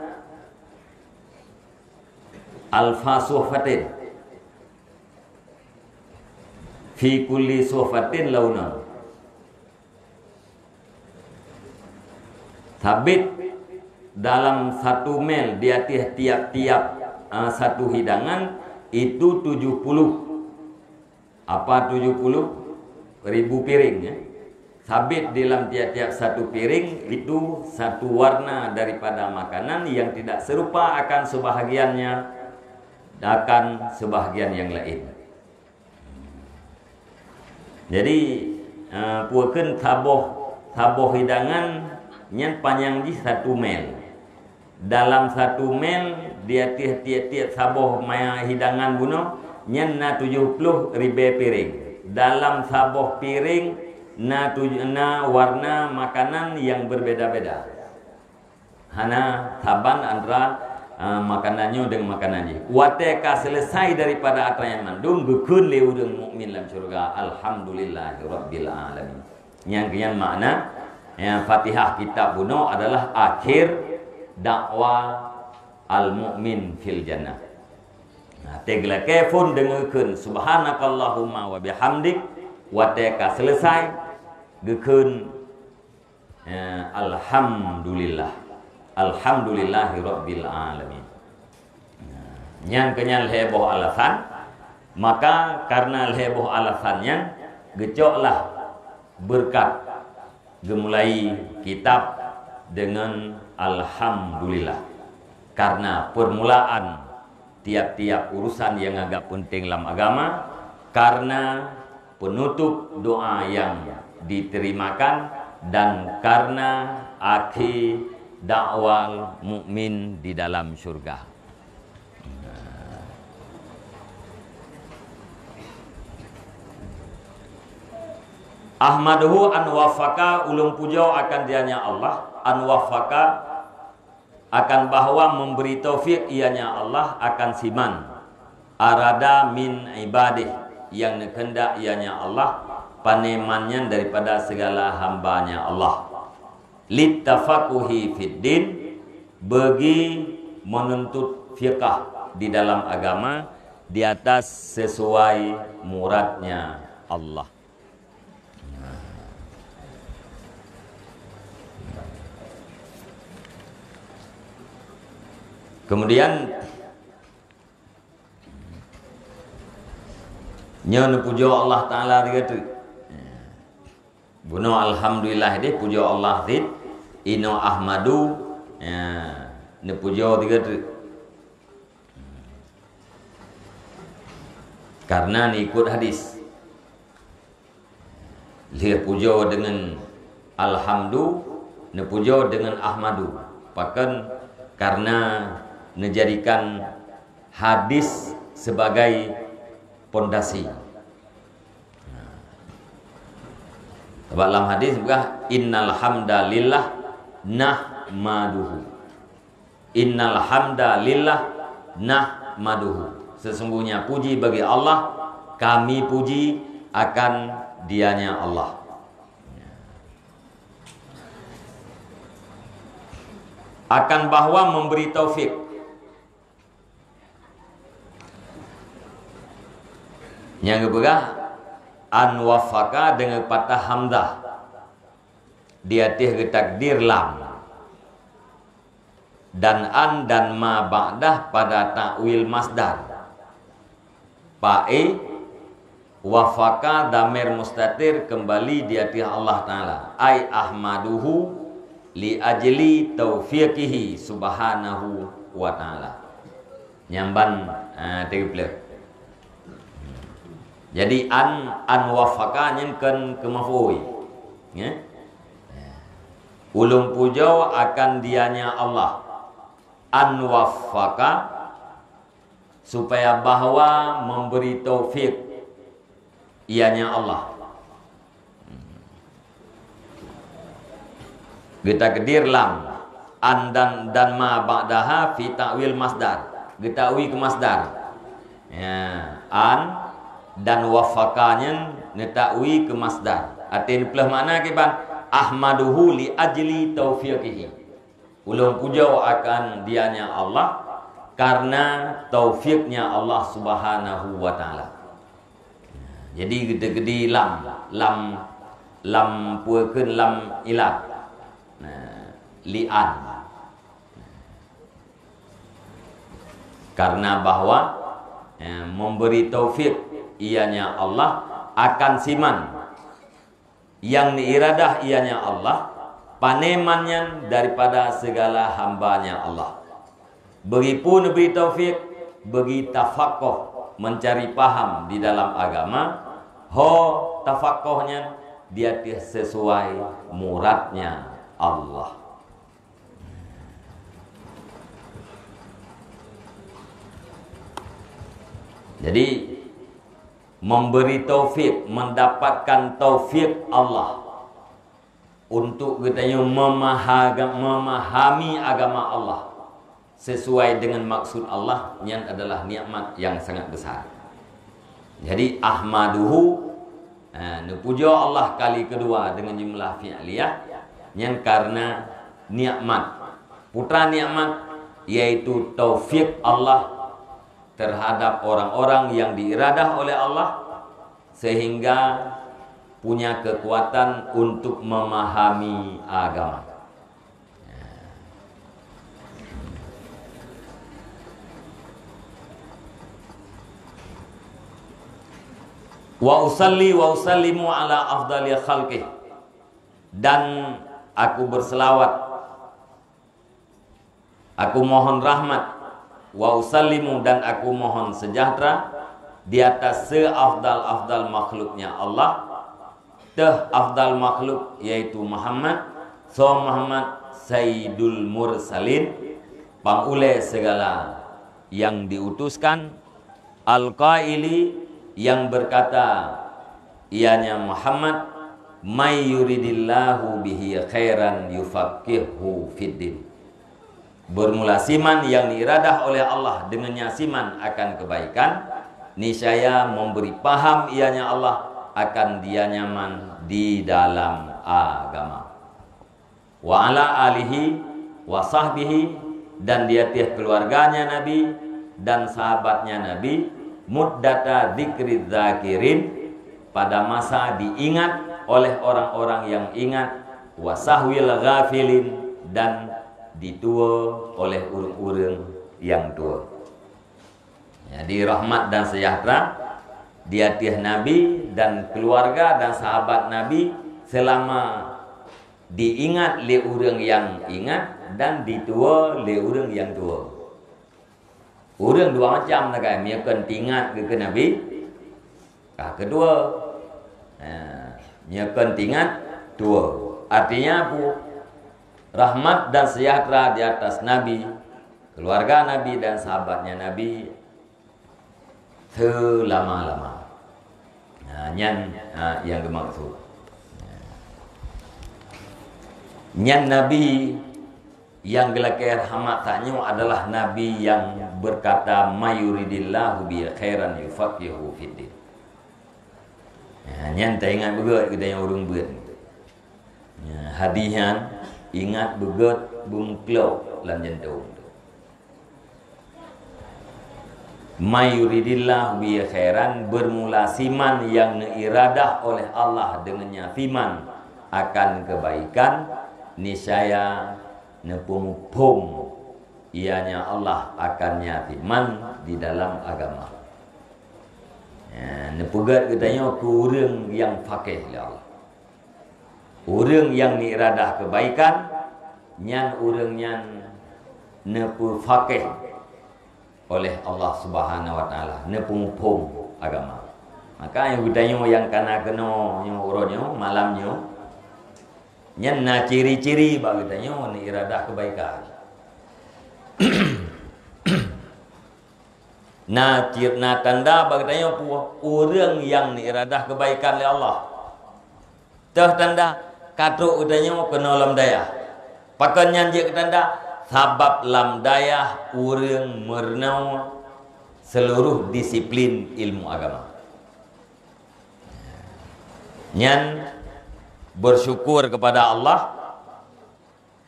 alfa suhfatin. Fi kulli suhfatin launun. Sabit dalam satu mil di atas tiap-tiap, ah, satu hidangan itu tujuh puluh, apa, tujuh puluh ribu piring, ya. Sabit dalam tiap-tiap satu piring itu satu warna daripada makanan yang tidak serupa akan sebahagiannya, akan sebahagian yang lain. Jadi, eh, peue kheun saboh, saboh hidangan nyan panyang jih satu mil. Dalam satu mil, di ateueh tiep-tiep saboh ma-, hidangan bunoe, nyan na tujoh ploh ribée piring. Dalam saboh piring na tuj-, na warna makanan nyang beubeda-beda. Hana saban antara, eh, makanan nyoe deungon makanan jih. Watée ka seuleusai daripada atra nyan mandum, geukheun lé ureuëng mukmin lam syeuruga, "Alhamdulillahirabbil alamin." Nyang keunyan makna, ya, Fatihah kitab bunoe adalah akhir dakwa al-mukmin fil jannah. Nah, teuh geulakée phon deungeukheun, "Subhanakallahumma wa bihamdik," watée ka seuleusai, geukheun, ya, "Alhamdulillah. Alhamdulillahirabbil alamin." Nah, nyan keunyan lhée boh alasan, maka karena lhée boh alasan nyan, geucoklah beureukat geumulai kitab deungon alhamdulillah. Karena peurmulaan tiap-tiap urusan nyang agak peunteng lam agama, karena penutup doa nyang diterimakan, dan karena akhé dakwal mukmin di dalam syurga. Ahmaduhu an wafaqa, ulôn pujoe akan Dianya Allah, an wafaqa, akan bahwa memberi taufik ianya Allah akan siman, arada min ibadih, nyang neukeundak ianya Allah paneman nyan daripada segala hamba-Nya Allah. Littafaquhi fid din, bagi menuntut fiqah di dalam agama di atas sesuai muradnya Allah. Kemudian, nyoe neupujoe Allah Taala tiga teuk. Bunoe alhamdulillah deh, pujoe Allah cit. Inoe ahmadu, ya, neupujoe tiga teuk. Karena neuikot hadis. Lheueh pujoe deungon alhamdu, neupujoe deungon ahmadu. Pakon? Karena neujadikan hadis sebagai pondasi. Sabab lam hadis peugah, "Innal hamda lillah nahmaduhu." "Innal hamda lillah nahmaduhu." Sesungguhnya puji bagi Allah, kami puji akan Dianya Allah. Akan bahwa memberi taufik. Nyang geupeugah an wafaqa deungon patah hamzah di ateueh geutakdir lam. Dan an dan ma ba'dah pada takwil masdar. Pa'e, wafaqa dhamir mustatir kembali di ateueh Allah Taala. Ai ahmaduhu li ajli taufiqihi subhanahu wa ta'ala. Nyang ban, ah, teupeuleueh. Jadi an, an wafaqa nyan kon keu maf'ul. Ya. Ulôn pujoe akan Dianya Allah. An wafaqa, supaya bahwa memberi taufik ianya Allah. Geutakdir lam an dan, dan ma ba'daha fi ta'wil masdar. Geutakwil keu masdar. Ya, an Dan wafaqa nyan neutakwil keu masdar. Até neupeuleueh makna kiban, "Ahmaduhu li ajli taufiqihi." Ulôn pujoe akan Dia-Nya Allah karena taufiknya Allah Subhanahu wa Taala. Jadi, geude-geude lam, lam, lam peue kheun, lam ilat. Nah, li'an. Karena bahwa, eh, memberi taufik ianya Allah akan siman. Yang diiradah ianya Allah, paneman nyan daripada segala hamba-Nya Allah. Beugipeue neubri taufik, beugi tafakoh, mencari paham di dalam agama, ho tafakoh nyan di ateueh sesuai muradnya Allah. Jadi, memberi taufik, mendapatkan taufik Allah untuk geutanyoe memahaga-, memahami agama Allah sesuai dengan maksud Allah, nyan adalah nikmat yang sangat besar. Jadi, ahmaduhu, ha, neupujoe Allah kali kedua dengan jumlah fi'liyah, nyan karena nikmat. Putra nikmat, yaitu taufik Allah terhadap orang-orang yang diiradah oleh Allah, sehingga punya kekuatan untuk memahami agama. Wa usalli wa usallimu ala afdali khalqih. Dan aku berselawat, aku mohon rahmat, wa usallimu, dan aku mohon sejahtera di atas seafdal-afdal makhluknya Allah, teuh afdal makhluk, yaitu Muhammad, so Muhammad Sayyidul Mursalin, pangulée segala yang diutuskan, al-qaili, yang berkata, ianya Muhammad, "May yuridillahu bihi khairan yufaqqihhu fiddin." Bermula siman yang diiradah oleh Allah dengannya siman akan kebaikan, niscaya memberi paham ianya Allah akan dia nyaman di dalam agama. Wa ala alihi wa sahbihi, dan di atas keluarganya Nabi dan sahabatnya Nabi, muddata dzikri dzakirin, pada masa diingat oleh orang-orang yang ingat, wa sahwil ghafilin, dan dituwo oleh ureuëng-ureuëng yang tuwo. Jadi, rahmat dan sejahtera di ateueh Nabi dan keluarga dan sahabat Nabi selama diingat lé ureuëng nyang ingat dan dituwo lé ureuëng nyang tuwo. Ureuëng dua macam sagai, meunyoe kon teuingat geukheun Nabi, ka keutuwo. Ha, meunyoe kon teuingat, tuwo. Artinya apa? Rahmat dan sejahtera di atas Nabi, keluarga Nabi dan sahabatnya Nabi seulama-lama. Ha, nyan, ha, nyang geumaksud. Nyan Nabi nyang geulakée rahmat tanyoe adalah Nabi nyang berkata, "May yuridillahu bihi khairan yufaqqihhu fiddin." Ha, nyan taingat beugét keu tanyoe ureuëng beuet. Ya, hadih nyan ingat beugét beumeuklok lam jantung. "May yuridillahu bihi khairan", bermula siman yang neuiradah oleh Allah dengannya siman akan kebaikan, niscaya neupeuphom ianya Allah akan nya siman di dalam agama. Ya, neupeugét geutanyoe keu ureuëng nyang fakeh lé Allah. Ureuëng nyang neuiradah kebaikan, nyan ureuëng nyan neupeufakeh oleh Allah Subhanahu wa Taala, neupeuphom agama. Maka, nyang geutanyoe nyang kana keunoe nyoe uroe nyoe, malam nyoe, nyan na ciri-ciri bak geutanyoe neuiradah kebaikan. Na cir-, na tanda bak geutanyoe peue? Ureuëng nyang neuiradah kebaikan lé Allah. Teuh tanda, ka trok geutanyoe keunoe lam dayah. Pakon nyan jeuet keu tanda? Sabab lam dayah ureuëng meurunoe seuluruh disiplin ilmu agama. Nyan bersyukur kepada Allah,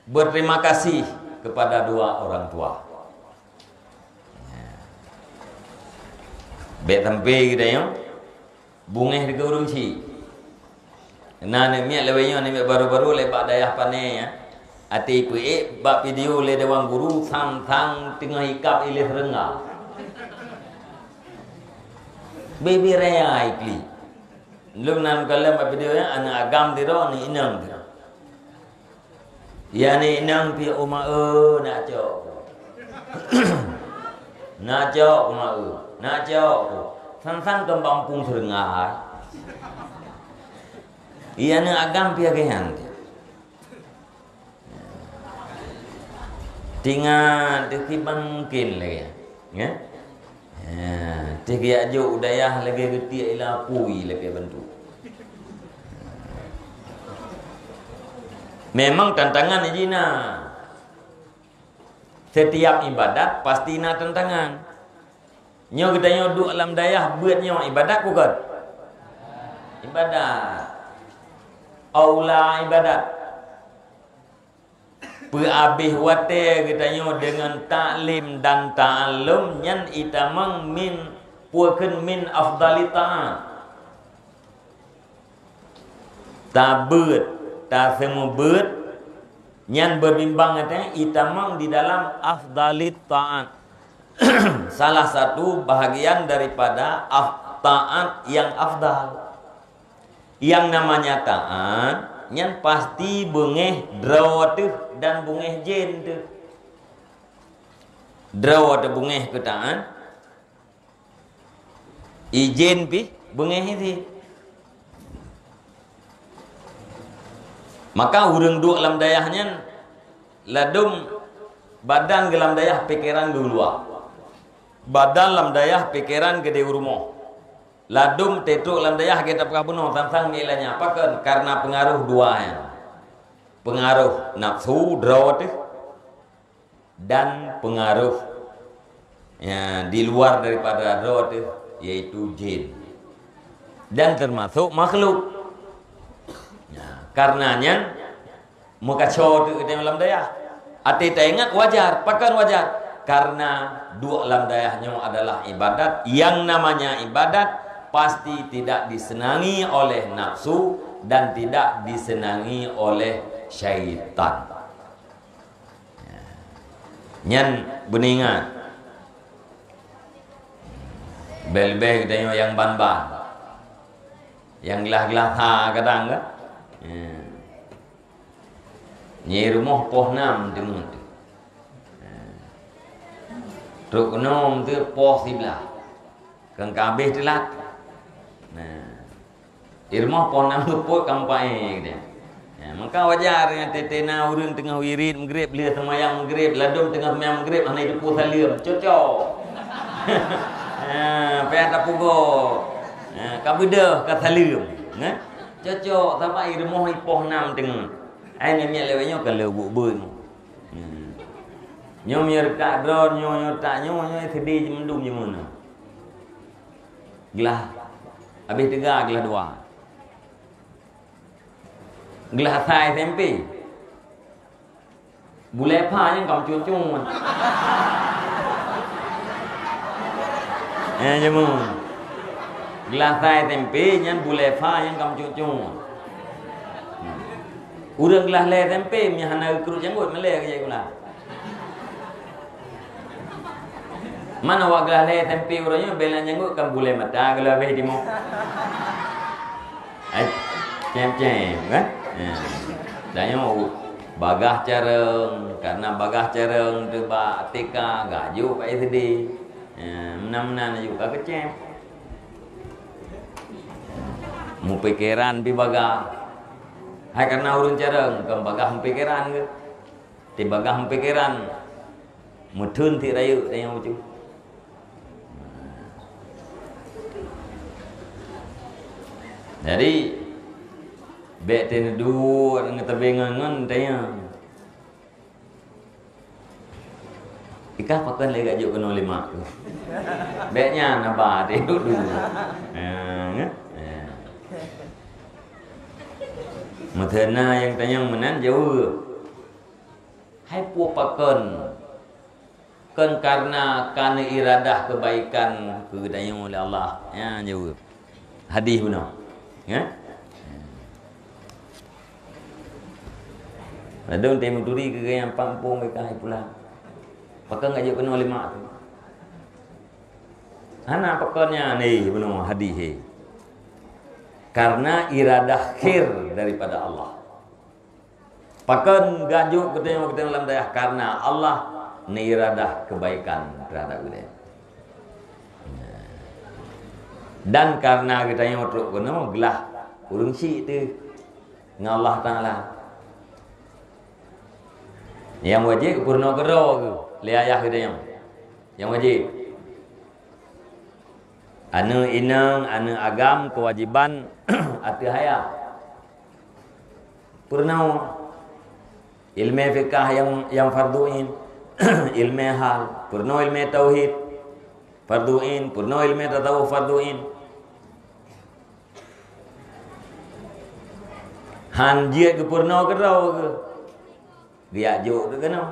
berterima kasih kepada dua orang tua. Bèk sampai geutanyoe bungéh dikeue ureueng chik. Na aneuk miet lawét nyoe, aneuk miet baru-baru lé bak dayah pané nyan. Até ipeuék bak video lé dewan guru, sang-sang teungoh ikab ilée seureuengga. Bebe raya iklik. Lom nan kalon bak video nyan, aneuk agam sidroe, aneuk inong sidroe. Ya, aneuk inong pih, "Oh, ma, eu, nak cok." "Nak cok, ma, eu, nak cok." Sang-sang keu bak muphom seureuengga hai. Ya, aneuk agam pih lagèe nyan. Tingat teuh kiban mungkin lagèe. Ya? Ha, teuh geujak jok u dayah lagèe geutiek ila apui lagèe bantu. Memang tantangan jih na. Setiap ibadat pasti na tantangan. Nyoe geutanyoe duek lam dayah beuet nyoe ibadat bukon? Ibadat. Aula ibadat. Peuabéh watèe geutanyoe deungon taklim dan ta'allum nyan itamong min, peue kheun, min afdali ta'at. Tabeuet, taseumeubeuet, nyan beubimbang geutanyoe itamong di dalam afdalit ta'at. Salah satu bahagian daripada af-, ta'at yang afdal. Yang namanya taat, nyan pasti beungéh droe teuh dan beungéh jén teuh. Droe teuh beungéh keu taat, i jén pih beungéh i sit. Maka ureueng duek lam dayah nyan ladôm badan geuh lam dayah, pikeran geuh luwa. Badan lam dayah, pikeran geuh di rumoh. Ladôm teutrok lam dayah geuh tapeugah bunoe, sang-sang meuiéla nyan. Pakon? Karena peungaroh dua nyan. Peungaroh nafsu droe teuh dan peungaroh, ya, di luar daripada droe teuh, yaitu jén. Dan termasuk makhluk. Ya, karena nyan, meukaco teuh geutanyoe lam dayah. Até taingat wajar. Pakon wajar? Karena duek lam dayah nyoe adalah ibadat. Yang namanya ibadat pasti tidak disenangi oleh nafsu dan tidak disenangi oleh syaitan. Nyan beuneuingat. Leubeh-leubeh geutanyoe nyang ban-ban. Nyang glah-glah ha kadang kan? Ya. Nyoe rumoh poh nam teungoh teuh. Ya. Trok keunoe teuh poh siblaih. Kan ka habéh teulat. Nah. Di rumoh poh nam seupôt ka mupaék geutanyoe. Ya, maka wajar nyan teuntèe na ureueng teungoh wirit Maghrib, lheueh seumayang Maghrib, ladôm teungoh seumayang Maghrib hana jiteupeue saleuem. Cocok. Ha, payah tapeugoe. Ha, ka beudôh ka saleuem. Nah, cocok, sabab di rumoh poh nam teungoh. Ai nyan miet lewat nyoe ka lheueh buet-buet. Hmm. Nyoe meunyoe tak droe, nyoe, nyoe tak nyoe, nyoe seudeh mandum jimeunoe. Glah, habéh teuga glah dua. Glah sa S M P. Bulèe pha nyan ka meucung-cung. Eh, jameun. Glah sa S M P nyan bulèe pha nyan ka meucung-cung. Ureueng glah lhèe S M P meuhana geukruet janggot, malèe geujak sikula. Mana awak glah lhèe S M P uroe nyoe, bèe lam janggot kan bulèe mata geulah bèe timoh. Ai, cém-cém, kan? Ya. Dan nyoe bagah carông, karena bagah carông teuh bak T K, gajok bak S D. Ya, meunan-meunan laju ka keucém. Meupikéran pih bagah. Hai, karena ureueng carông, kan bagah meupikéran geuh. Tibagah meupikéran, meutheun tiek rayeuk tanyoe bacut. Jadi, bèk taneuduek ngon teubiet ngon-ngon tanyoe. Ikah pakon lé gajok keunoe lé mak tu. Bèk nyan haba taneuduek. Ha, nyoe. Ha. Meuteuna nyang tanyong meunan jaweueb. Hai peue pakon? Kon karena ka neuiradah kebaikan keu geutanyoe lé Allah. Nyan jaweueb. Hadih bunoe. Ya? Ladôm teumeuturi keu gaya empat empung mereka hai pulang. Pakon ngajak keunoe lima tu. Hana pakon nyan, eh, bunoe hadih, eh. Karena iradah khair daripada Allah. Pakon gajok geutanyoe, geutanyoe lam dayah, karena Allah neuiradah kebaikan terhadap geutanyoe. Dan karena geutanyoe trok keunoe glah ureueng syik teuh ngon Allah Taala. Nyang wajéb peurunoe keudroe geuh lé ayah geutanyoe. Nyang wajéb. Aneuk inong, aneuk agam kewajiban ateueh ayah. Peurunoe ilmu fikah nyang, nyang fardhu ain, ilmu hal, peurunoe ilmu tauhid fardhu ain, peurunoe ilmu tasawuf fardhu ain. Han jeuet geupeurunoe keudroe geuh. Geujak jok teuh keunoe.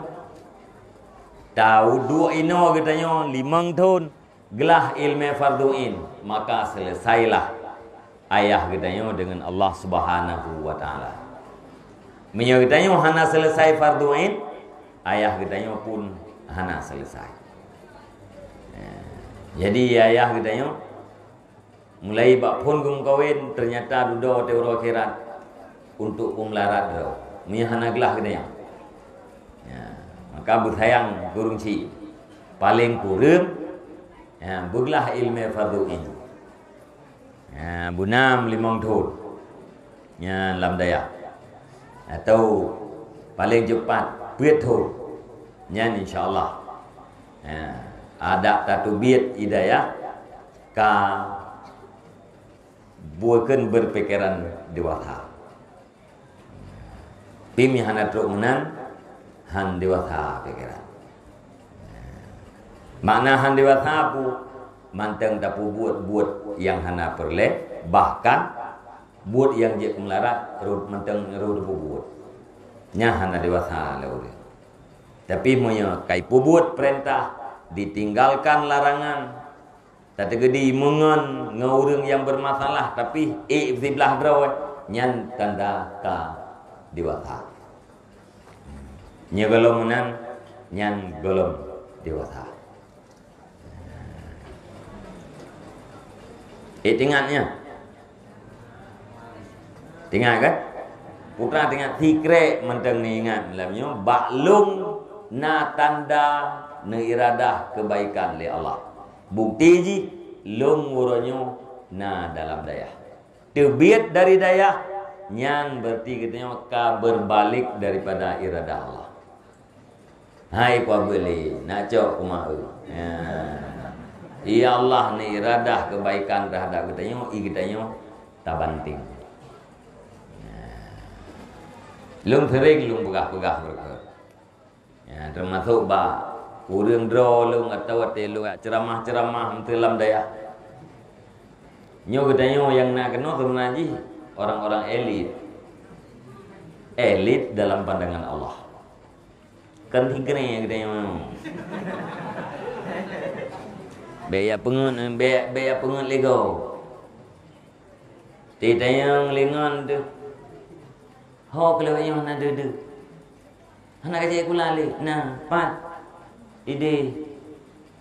Taduek inoe geutanyoe limong thon glah ilmu fardhu ain, maka selesailah ayah geutanyoe deungon Allah Subhanahu wa Taala. Meunyoe geutanyoe hana selesai fardhu ain, ayah geutanyoe pun hana selesai. Eh, jadi ayah geutanyoe mulai bak phon geumeukawen, ternyata dudoe watèe uroe akhirat untuk peumelarat droe. Meunyoe hana glah geutanyoe. Ya, maka beusayang keu ureueng syik. Paleng kureueng, ya, beuglah ilmu fardhu ain. Ya, beunam limong thon. Nyan lam dayah. Atau paleng cepat peuet thon. Nyan insya Allah. Ya, adak tateubiet i dayah ka bukon berpikiran dewasa. Pih meunyo hana trok meunan, han dewasa pikiran. Makna han dewasa peue? Mantong tapeubuet buet nyang hana peureulèe, bahkan buet nyang jeuet keu meularat rhot mantong rhot tapeubuet. Nyan hana dewasa lé ureueng. Tapi meunyo ka ipeubuet peurintah, ditinggalkan larangan, tateukeudi meungon ngon ureueng nyang bermasalah, tapi ék siblah droe, nyan tanda ka dewasa. Nyoe gohlom meunan, nyan gohlom dewasa. Ék teuingat nyan. Teuingat kan? Putra teuingat, sikrek mantong neuingat lam nyoe, bak lôn na tanda neuiradah kebaikan lé Allah. Bukti jih, lôn uroe nyoe na dalam dayah. Teubiet dari dayah, nyan berarti geutanyoe ka berbalik daripada iradah Allah. Hai kuabeut lé, nak cok kumaeu. Ya. Ya Allah neuiradah kebaikan terhadap geutanyoe, i geutanyoe tabanting. Ya. Lôn sering lôn peugah-peugah beureukat. Ya, teumasok bak ureueng droe lôn atawa watèe lôn jak ceuramah-ceuramah meuteun lam dayah. Nyoe geutanyoe nyang na keunoe seubeuna jih orang-orang elit. Elit dalam pandangan Allah. Kan tingkene geutanyoe. Bèk ya peungeut, bèk, bèk ya peungeut lé gob. Titanyong lingon teuh. Ho keuleuh nyoe na deuh-deuh. Hana kajak sikula lé. Na, pat? Idéh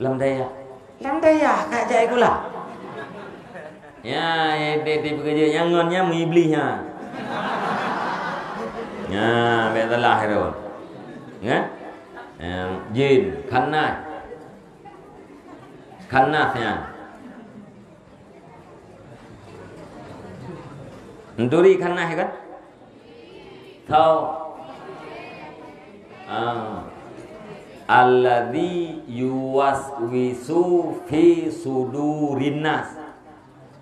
lam dayah. Lam dayah kajak sikula. Ya, ya, idéh, idéh peukeujeut nyang ngon nyan meuiblih nyan. Ya, bèk salah itu. Ya? Ya, jin, khannas. Khannas nyan. Neuturi khannas kan? Tau. Ah. Alladzi yuwaswisu fi sudurin nas.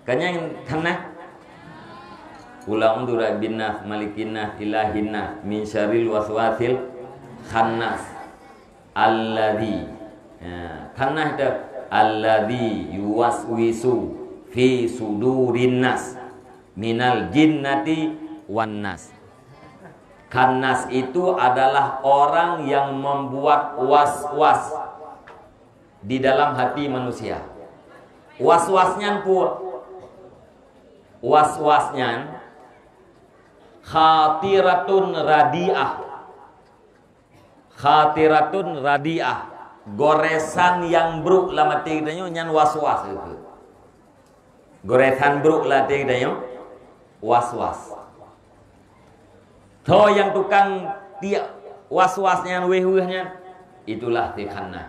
Kan nyan khannas? Qul a'udzu birabbin nas, malikin nas, ilahin nas, min syarril waswasil khannas. Alladzi. Ha, khannas teuh. Alladzi yuwaswisu fi sudurin nas minal jinnati wan nas. Khannas itu adalah orang yang membuat was-was di dalam hati manusia. Was-was nyan peue? Was-was nyan khatiratun radiah. Khatiratun radiah. Goresan nyang brok lam até geutanyoe nyan was-was. Goresan brok lam até geutanyoe was-was. Soe nyang tukang tiek was-was nyan, wéh-wéh nyan, itulah si khannas.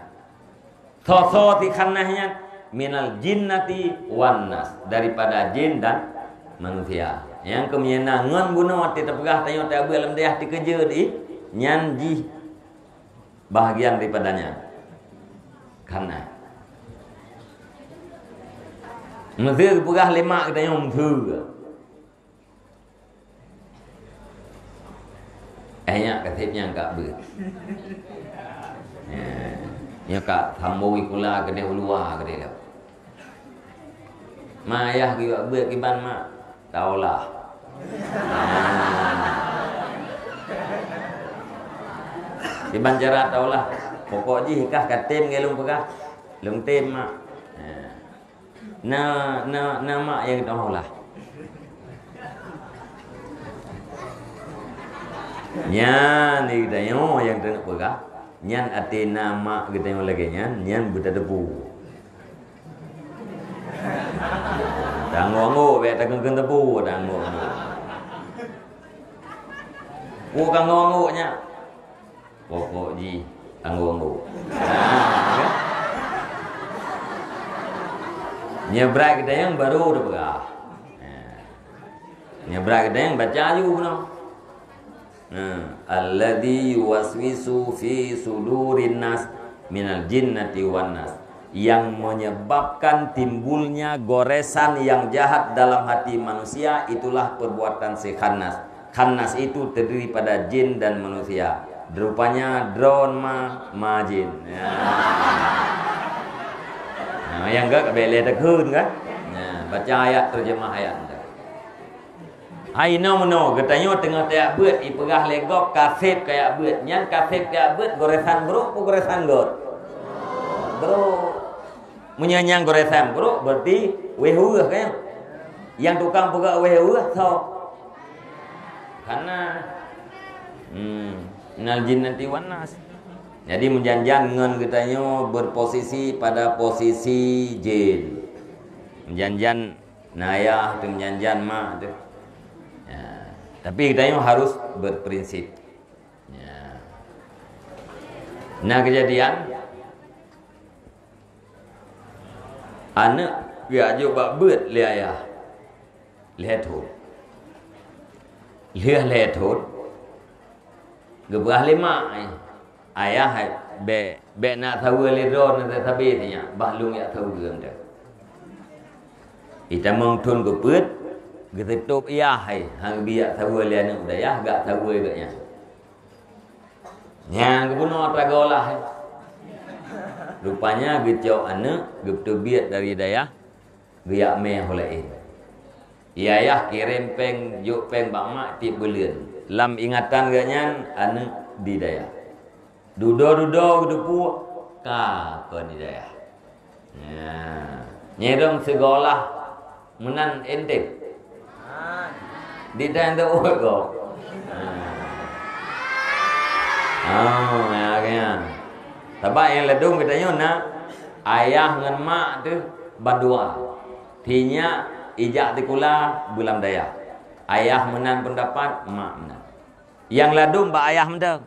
Soe-soe si khannas nyan, minal jinnati wan nas, daripada jin dan manusia. Nyang keumiena ngon bunoe teupeugah tanyoe tabeuet lam dayah teukeujot ih, nyan jih bahagian daripada nyan. Khannas. Meuseu geupeugah lé mak geutanyoe meuseu. Eh, nyak kaseb nyang ka beuet. Ya. Nyoe ka sambung sikula keudeh u luwa keudeh lom. Ma ayah geuyue beuet kiban mak? Taulah. Kiban cara taulah. Pokok jih kah ka tem ngon lôn peugah. Lôn tem mak. Ya. Na, na, na mak nyang geutanyoe lah. Nyan di geutanyoe nyang teuneuk peugah, nyan até na mak geutanyoe lagée nyan, nyan beutateupeu. Tanggong-tanggong bék takheun-kheun teupeu, tanggong-tanggong. Peue tanggong-tanggong nyan? Pokok jih anggô-anggô. Nyeubrat geutanyoe baru teupeugah. Nyeubrat geutanyoe baca aju bunoe. Alladzi yuwaswisu fi sudurin nas minal jinnati wan nas. Yang menyebabkan timbulnya goresan yang jahat dalam hati manusia, itulah perbuatan si khannas. Khannas itu terdiri pada jin dan manusia. Rupanya droe ma, ma jin. Ya. Nah, nyang gét ka bék lé takheun kan? Nah, baca ayat, terjemah ayat. Hai, inoe meunoe, geutanyoe teungoh tajak beuet, ipeugah lé gob kaseb kajak beuet. Nyan kaseb kajak beuet, goresan brok peue goresan gét? Brok. Meunyoe nyang goresan brok, berarti wéh-wéh kan? Nyang tukang peugah wéh-wéh soe? Khannas. Hmm, minal jinnati wan nas. Jadi, meujan-jan ngon geutanyoe berposisi pada posisi jin. Meujan-jan na ayah teuh, meujan-jan mak teuh. Ya, tapi geutanyoe harus berprinsip. Ya. Na keujadian, aneuëk geujok bak beuet lé ayah. Lhée thon. Lheueh lhée thon, geupeugah lé mak, "Ayah, bék, bék neuk saweue lé droeneuh sabe-sabe nyan, bah lôn jak saweue." Itamong thon keupeuet, geuteutôb ayah hai, han geubri jak saweue lé aneuëk dayah, gak saweue gobnyan. Nyang geubunoe atra golah hai. Rupanya geucok aneuëk, geuteubiet dari dayah, geujak mé ho laén. Ayah kirém péng, jok péng bak mak tieb buleuen. Lam ingatan geuhnyan aneuëk di dayah. Dudoe-dudoe geuteupeue ka kon di dayah. Nya, nyerong sigolah meunan ente. Di dayah tu uet gob. Oh, ya, ya. Sabab nyang ladôm geutanyoe na ayah ngon mak teuh bandua. Sinyak ijak sikula beulam dayah. Ayah meunan peundapat, mak meunan. Nyang ladôm bak ayah mantong.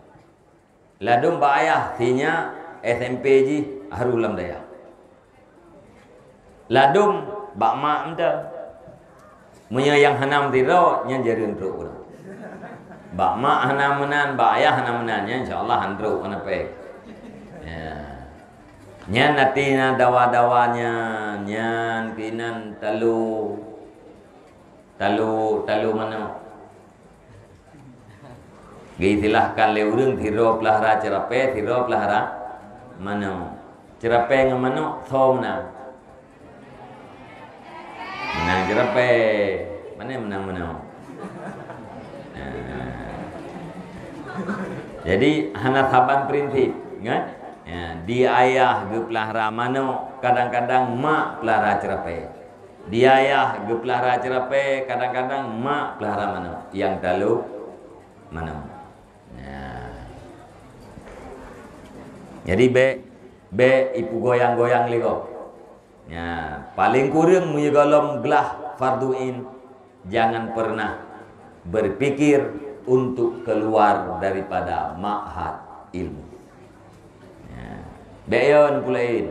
Ladôm bak ayah, sinyak S M P jih harôh lam dayah. Ladôm bak mak mantong. Meunyoe nyang hana meusidroe, nyan jareueng trok uroe. Bak mak hana meunan, bak ayah hana meunan, nyan insya Allah han trok hana péng. Ya. Nyan até na dawa-dawa nyan, nyan keunan talo, talo, talo manok. Geuistilahkan lé ureuëng sidroe peulahara ceurapée, sidroe peulahara manok. Ceurapée ngon manok, soe meunang? Meunang ceurapée. Pane meunang manok? Nah. Jadi hana saban prinsip, kan? Ya, di ayah geupeulara manok, kadang-kadang mak peulara ceurapée. Di ayah geupeulara ceurapée, kadang-kadang mak peulara manok. Nyang talo manok. Ya. Jadi bék, bék ipeugoyang-goyang lé gob. Ya, paléng kureueng meunyoe gohlom glah fardhu ain, jangan pernah berpikir untuk keluar daripada ma'had ilmu. Ya. Bék yon peulaén.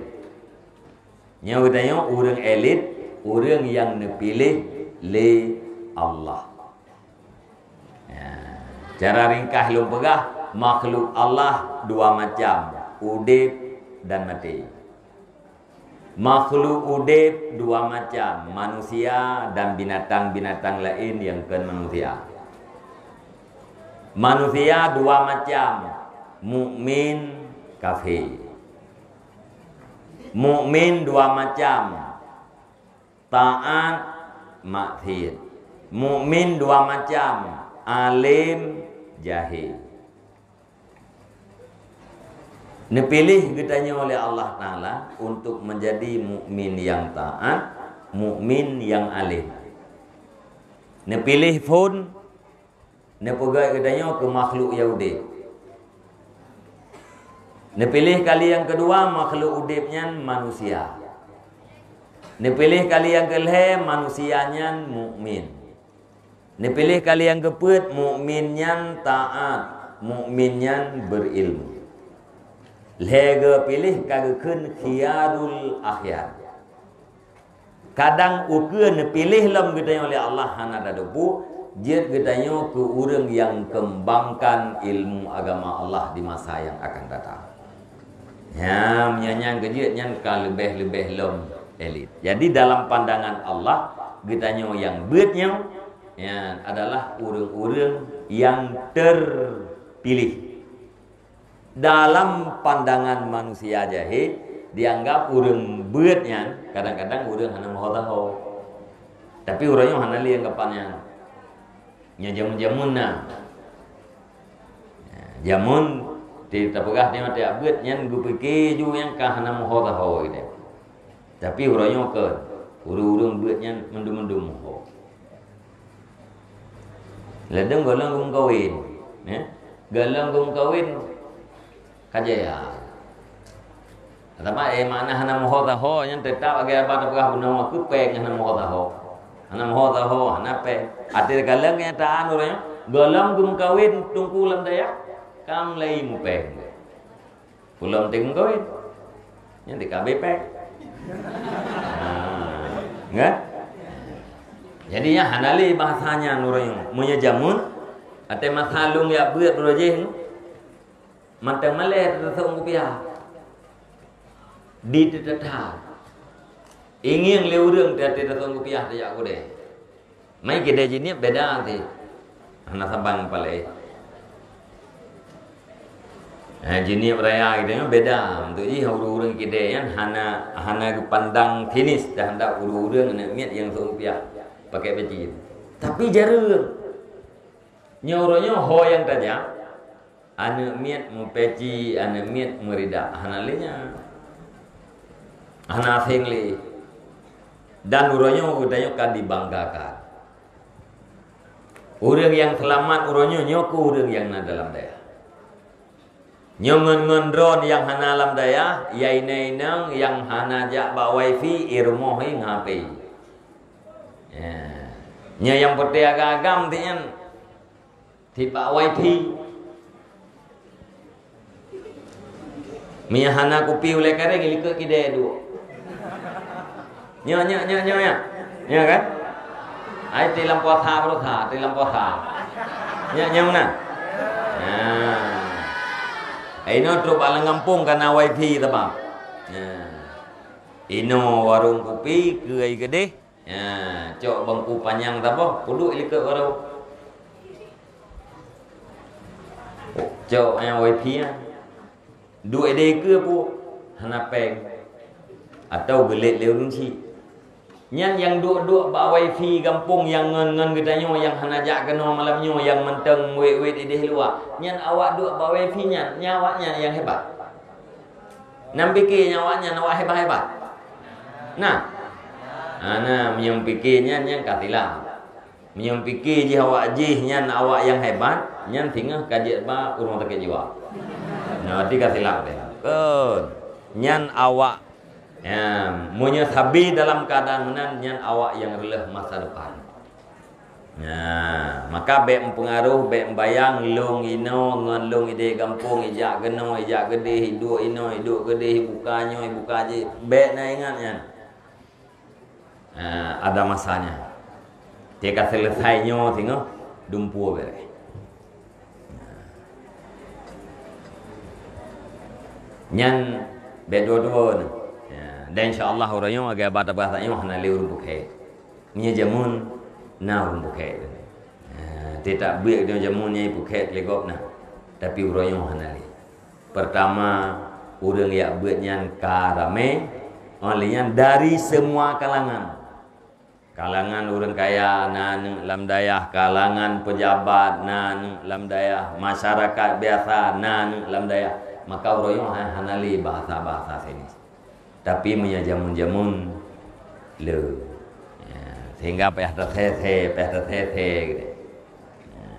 Nyoe geutanyoe ureuëng elit, ureuëng nyang neupiléh lé Allah. Ya. Cara ringkah lôn peugah, makhluk Allah dua macam, udeb dan maté. Makhluk udeb dua macam, manusia dan binatang-binatang laén nyang kon manusia. Manusia dua macam, mukmin, kafé. Mukmin dua macam, taat, maksiat. Mukmin dua macam, além, jahé. Neupiléh geutanyoe lé Allah Taala untuk menjadi mukmin nyang taat, mukmin nyang além. Neupiléh phon, neupeugét geutanyoe keu makhluk nyang udeb. Neupiléh kali nyang keudua, makhluk udeb nyan manusia. Neupiléh kali nyang keulhée, manusia nyan mukmin. Neupiléh kali nyang keupeuet, mukmin nyan taat, mukmin nyan beurilmu. Lhée geupiléh ka geukheun khiyarul akhyar. Kadang ukeue neupiléh lom geutanyoe lé Allah hana tateupeue, jeuet geutanyoe keu ureuëng nyang keumbangkan ilmu agama Allah di masa nyang akan datang. Nyan, meunyoe nyan keujeuet nyan ka leubeh-leubeh lom elit. Jadi dalam pandangan Allah, geutanyoe nyang beuet nyoe, nyan adalah ureuëng-ureuëng nyang teupiléh. Dalam pandangan manusia jahé, dianggap ureuëng beuet nyan kadang-kadang ureuëng hana meuho-taho. Tapi uroe nyoe hana lé anggapan nyan. Nyoe jameun-jameun na. Jameun, di tapeugah di mata beuet nyan geupike ju nyang ka hana meuho-taho gitu. Tapi uroe nyoe kon, ureuëng-ureuëng beuet nyan mandum-mandum meuho. Ladang gohlom geumeukawen, ya. Gohlom geumeukawen, ka jaya. Teuma, eh, makna hana meuho-taho nyan teutap lagée haba teupeugah bunoe keu péng hana meuho-taho. Hana meuho-taho, hana péng. Até kalon kenyataan ureuëng nyan, gohlom geumeukawen teungku lam dayah, ka mulai mupéng. Ulôn teuh geumeukawen. Nyan di K B P. Ha. Kan? Jadi, nyan hana lé bahasa nyan uroe nyoe. Meunyoe jameun, até masa lôn jak beuet uroe jéh nyoe, mantong malée teuteupeue kupiah. Di teutatha. Ingieng lé ureuëng teuh até teuteupeue kupiah tajak keudée. Mai keudée Jeunieb beda teuh. Hana saban palée. Ha, Jeunieb raya kita nyoe beda. Untuk jih ureuëng-ureuëng keudée nyan hana, hana geupandang sinis teuhadap ureuëng-ureuëng aneuëk miet nyang seuumpia pakai peci. Tapi jareueng. Nyoe uroe nyoe ho nyang tajak, aneuëk miet meupeci, aneuëk miet meurida, hana lé nyan. Hana asing lé. Dan uroe nyoe geutanyoe ka dibanggakan. Ureuëng nyang seulamat uroe nyoe, nyoe keuh ureuëng nyang na dalam dayah. Nyoe ngon, ngon droen nyang hana lam dayah, ya inong-inong nyang hana jak bak wifi, i rumoh i ngon H P. Ya. Nyoe nyang peuté agam-agam ti nyan. Tibak wifi. Meunyo hana kupi ulée kareng, likot kidée duek. Nyoe, nyoe, nyoe, nyoe, nyoe. Nyoe kan? Ai ti lam puasa berusaha, ti lam puasa. Nyoe, nyoe meunan. Nah. Ai inoe trok bak lam gampông kana wifi teuma. Nah. Inoe warong kupi keu ai keudeh. Ya, cok bangku panyang saboh, peuduek likot baroe. Cok nyang wifi nyan. Duek ideh keue pu, hana péng. Atau geulet lé ureuëng syiek. Nyan nyang duek-duek bak wifi gampông nyang ngon-ngon geutanyoe nyang hana jak keunoe malam nyoe nyang mantong wét-wét idéh luwa. Nyan awak duek bak wifi nyan, nyan awak nyan nyang hebat. Nam pike nyan awak nyan awak hebat-hebat. Nah. Ha, nah, meunyoe pike nyan, nyan ka silap. Meunyoe pike jih awak jih nyan awak nyang hebat, nyan singoh ka jeuet bak ureuëng sakét jiwa. Nah, berarti ka silap deh. Kon. Nyan awak Ya, meunyoe sabe dalam keuadaan meunan, nyan awak nyang reuloh masa depan. Ya, maka bék meupeungaroh, bék meubayang, lôn inoe ngon lôn idéh gampông, ijak keunoe, ijak keudéh, iduek inoe, iduek keudéh, ibuka nyoe, ibuka jih. Bék na ingat nyan. Ha, ada masanya. Teuka selesai nyoe singoh, dumpeue beureh. Nyan bék dua-dua ni. Ya, dan insya Allah uroe nyoe lagée bak tabah tanyoe hana lé ureuëng pukée. Meunyoe jameun na ureuëng pukée. Ya, teutab beuet jameun nyang pukée lé gob na. Tapi uroe nyoe hana lé. Pertama, ureuëng yak beuet nyan ka ramé, óh lheueh nyan dari semua kalangan. Kalangan ureuëng kaya na aneuk lam dayah, kalangan pejabat na aneuk lam dayah, masyarakat biasa na aneuk lam dayah. Maka uroe nyoe ha-, hana lé bahasa-bahasa sini. Tapi meunyoe jameun-jameun le. Ya, sehingga payah tersese, payah tersese gitu. Ya.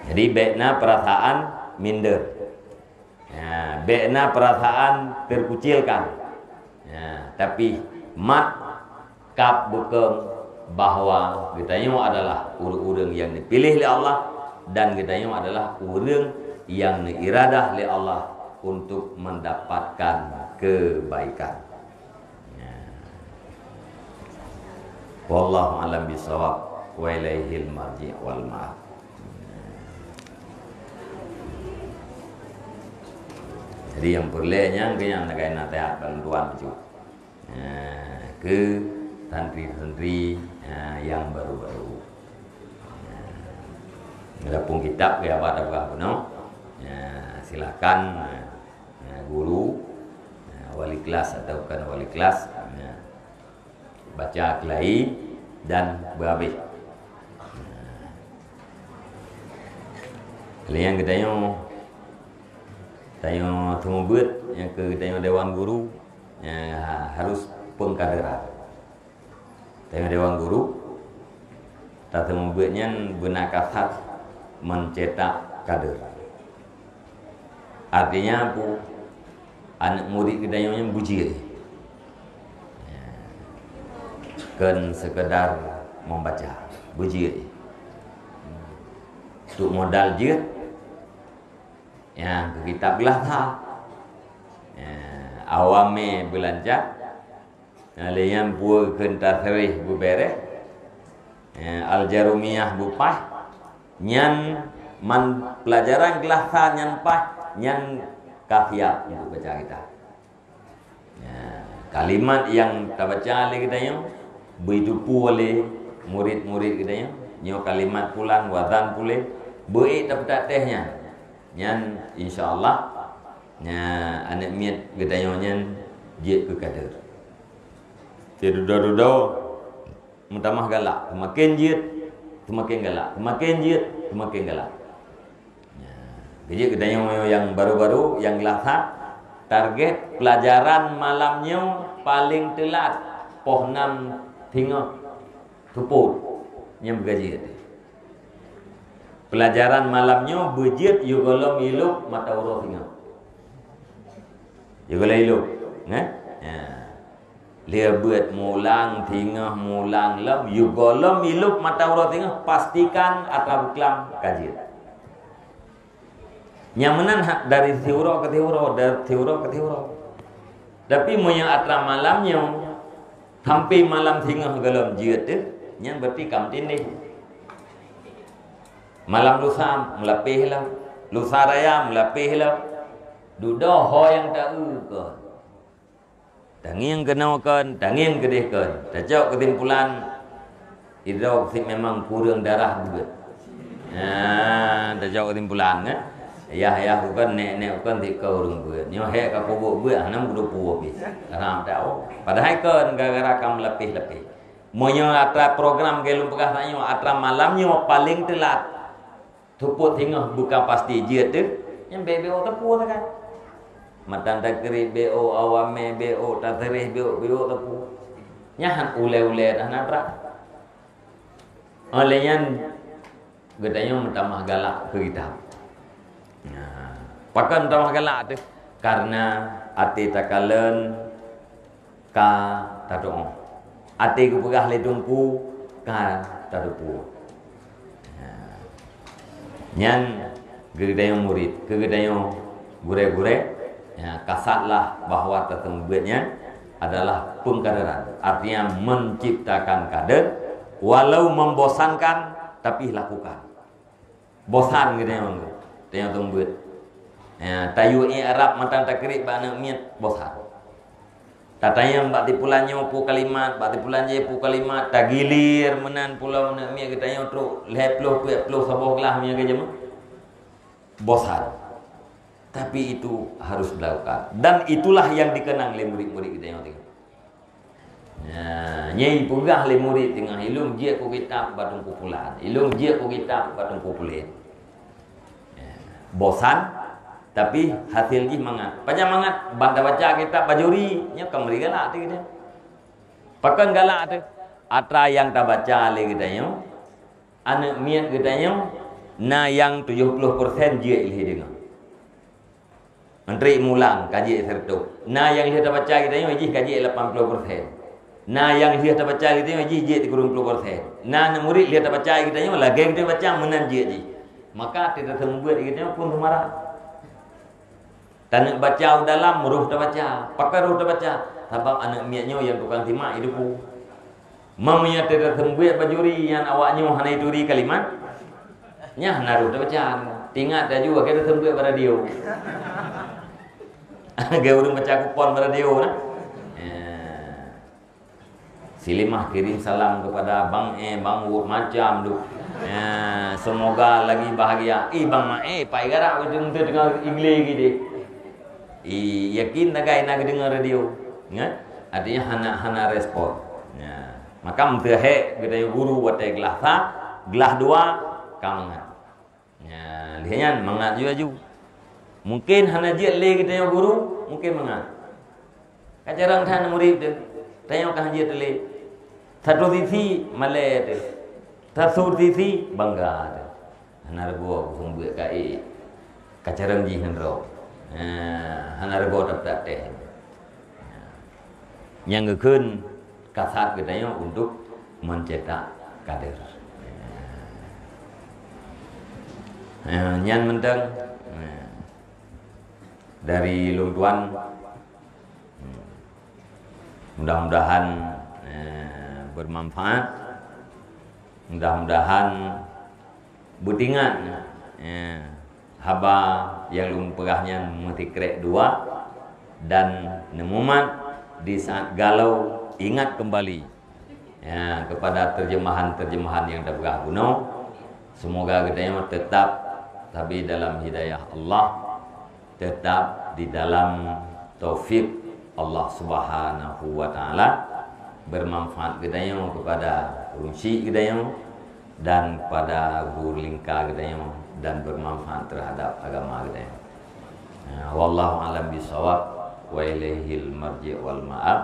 Jadi bék na perasaan minder. Ya, bék na perasaan terkucilkan. Ya, tapi mat kab beukeung bahwa geutanyoe adalah ureuëng-ureuëng nyang neupiléh lé Allah dan geutanyoe adalah ureuëng nyang neuiradah lé Allah untuk mendapatkan kebaikan. Ya. Wallahu a'lam bishawab. Wa ilaihil marji' wal ma'ab. Jadi nyang peureulée nyan keu nyang na keunan nasihat bantuan bacut. Nah, keu santri-santri, nah, nyang baru-baru. Nah, walaupun kitab ya pada buah bunoe. Nah, silakan, nah, nah, guru, nah, wali kelas atau bukan wali kelas, nah, baca keulai dan beuhabéh. Lé nyang geutanyoe, tanyoe seumeubeuet nyang keu geutanyoe dewan guru, ya, harus pengkaderan. Tanyoe dewan guru, tateumeubuet nyan beuna kasat mencetak kader. Artinya apa? Aneuk murit geutanyoe nyan beujeuet. Ya. Kon sekedar membaca, beujeuet. Untuk modal jeuet, ya, keu kitab geulasa. Ya, awam mé beulanca, Nah, lé nyan peue kheun tasrih beubeureh. Eh, Al-Jarumiyah beupaih. Nyan man pelajaran geulasa nyan paih, nyan ka siap untuk baca kitab. Ya, kalimat nyang tabaca lé geutanyoe, beuteupeue lé murit-murit geutanyoe, nyoe kalimat pulan, wazan pulan, beuék tapeutak teh nyan. Nyan insya Allah, nya aneuk miet geutanyoe nyan jeuet keu kader. Sidudoe-dudoe meutamah galak, seumaken jeuet, seumaken galak, seumaken jeuet, seumaken galak. Nya, keu jeuet geutanyoe nyang baru-baru, nyang geulasa, target pelajaran malam nyoe paleng teulat poh nam singoh seupôt nyang beugajeuet. Pelajaran malam nyoe beujeuet yôh gohlom ilôb mata uroe singoh. Yôh gohlom ilôb, eh? Ya. Lheueh beuet mulang singoh mulang lom, yôh gohlom ilôb mata uroe singoh, pastikan atra beuklam ka jeuet. Nyang meunan hak dari siuroe keu siuroe, dari siuroe keu siuroe. Tapi meunyoe atra malam nyoe, sampai malam singoh gohlom jeuet teuh, nyan berarti ka meutindeh. Malam lusa meulapeh lom, lusa raya meulapeh lom. Dudoe ho nyang ta-eu kon. Tangieng keunoe kon, tangieng keudeh kon. Tacok keusimpulan, idroe sit memang kureueng darah buet. Nah, tacok keusimpulan, kan? Yah, yah, bukan nek, nek, bukan tiko ureuëng buet. Nyoe hek ka kubok buet, hana meudupu pih. Haram tak, oh. Padahai kon gara-gara ka meulapeh-lapeh. Meunyoe atra program ke lôn peugah tanyoe, atra malam nyoe paling teulat. Teupot singoh buka pasti jeuet teuh, nyan bek-bek teupot kan. Matan takrit bek, awamé bek, tasereh bek, bek teupot. Nyan ulée-ulée dah natra. Oleh nyan, geutanyoe meutamah galak keu kitab. Nah, pakon meutamah galak teuh? Karena até takalon ka tatu'oh. Até geupeugah lé Teungku ka tatupue. Nah, nyan geutanyoe murit, geutanyoe gurée-gurée, ya, kasatlah bahwa taseumeubeuet nyan adalah pengkaderan, artinya menciptakan kader, walau membosankan, tapi lakukan. Bosan geutanyoe, tanyoe teumeubeuet. Ya, tayue i'rab matan takrit bak aneuk miet, bosan. Tatanyong bak tipulan nyoe peue kalimat, bak tipulan jih peue kalimat, tagilir meunan pulo aneuk miet geutanyoe trok lhée ploh, peuet ploh, saboh glah meunyoe geujeuet. Bosan. Tapi itu harus dilakukan. Dan itulah yang dikenang lé murit-murit geutanyoe teuh. Nah, nyan ipeugah lé murit teungoh, "Ilôn jeuet ku kitab bak Teungku Pulan, ilôn jeuet ku kitab bak Teungku Pulen." Ya. Bosan, tapi hasil jih mangat. Pajan mangat? Ban tabaca kitab bajuri, nyoe ka meuri galak teuh geutanyoe. Pakon galak teuh? Atra nyang tabaca lé geutanyoe, aneuk miet geutanyoe, na nyang tujoh ploh persen jeuet lheueh deungoe. Ngon trek mulang ka jeuet sireutoh. Na nyang lheueh tabaca geutanyoe jih ka jeuet lapan ploh persen. Na nyang lheueh tabaca geutanyoe jih jeuet sikureueng ploh persen. Na aneuk murit lheueh tabaca geutanyoe lagée geutanyoe baca meunan jeuet jih. Maka até taseumeubeuet geutanyoe pun seumarak. Taneuk baca u dalam roh tabaca. Pakon roh tabaca? Sabab aneuk miet nyoe nyang tukang simak idupu. Meunyoe taseumeubeuet bajuri nyan awak nyoe hana ituri kalimat, nyan hana roh tabaca. Tingat laju akhé taseumeubeuet bak radio. Lagée ureuëng baca kupon bak radio na. Ya. Silimah kirim salam kepada Bang E, Bang Wut, macam tu. Ya, semoga lagi bahagia. Ih, Bang Mae, pai garak ujong tu dengar English gitu. I, yakin tagai na geudeungoe radio. Nyan, artinya hana, hana respon. Nya, maka meuteuhek geutanyoe guru watée glah sa, glah dua ka mangat. Nya, lheueh nyan mangat ju laju. Mungkin hana jeuet lé geutanyoe guru, mungkin mangat. Ka jarang that murit teuh, tanyoe ka hana jeuet lé. Satu sisi malée teuh, satu sisi bangga teuh. Hana reugoe keu seumeubeuet ka ék, ka carông jih ngon droe. Ha, hana reugoe tapeutak teh. Nyang geukheun kasat geutanyoe untuk mencetak kader. Ha, nyan mantong. Ha. Dari lôn tuan, mudah-mudahan, eh, bermanfaat. Mudah-mudahan beutingat, ya, haba nyang lôn peugah nyan meusikrek dua dan neumumat di saat galau ingat kembali, ya, kepada terjemahan-terjemahan nyang tapeugah bunoe. Semoga geutanyoe tetap sabe dalam hidayah Allah, tetap di dalam taufik Allah Subhanahu wa Ta'ala, bermanfaat geutanyoe kepada ureuëng syik geutanyoe dan kepada guru lingka geutanyoe dan bermanfaat terhadap agama geutanyoe. Ya, wallahu a'lam bishawab, wa ilaihil marji' wal ma'ab.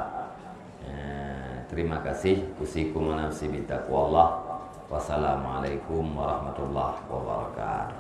Ya, terima kasih. Usikum wa nafsi bitaqwallah. Wassalamualaikum warahmatullahi wabarakatuh.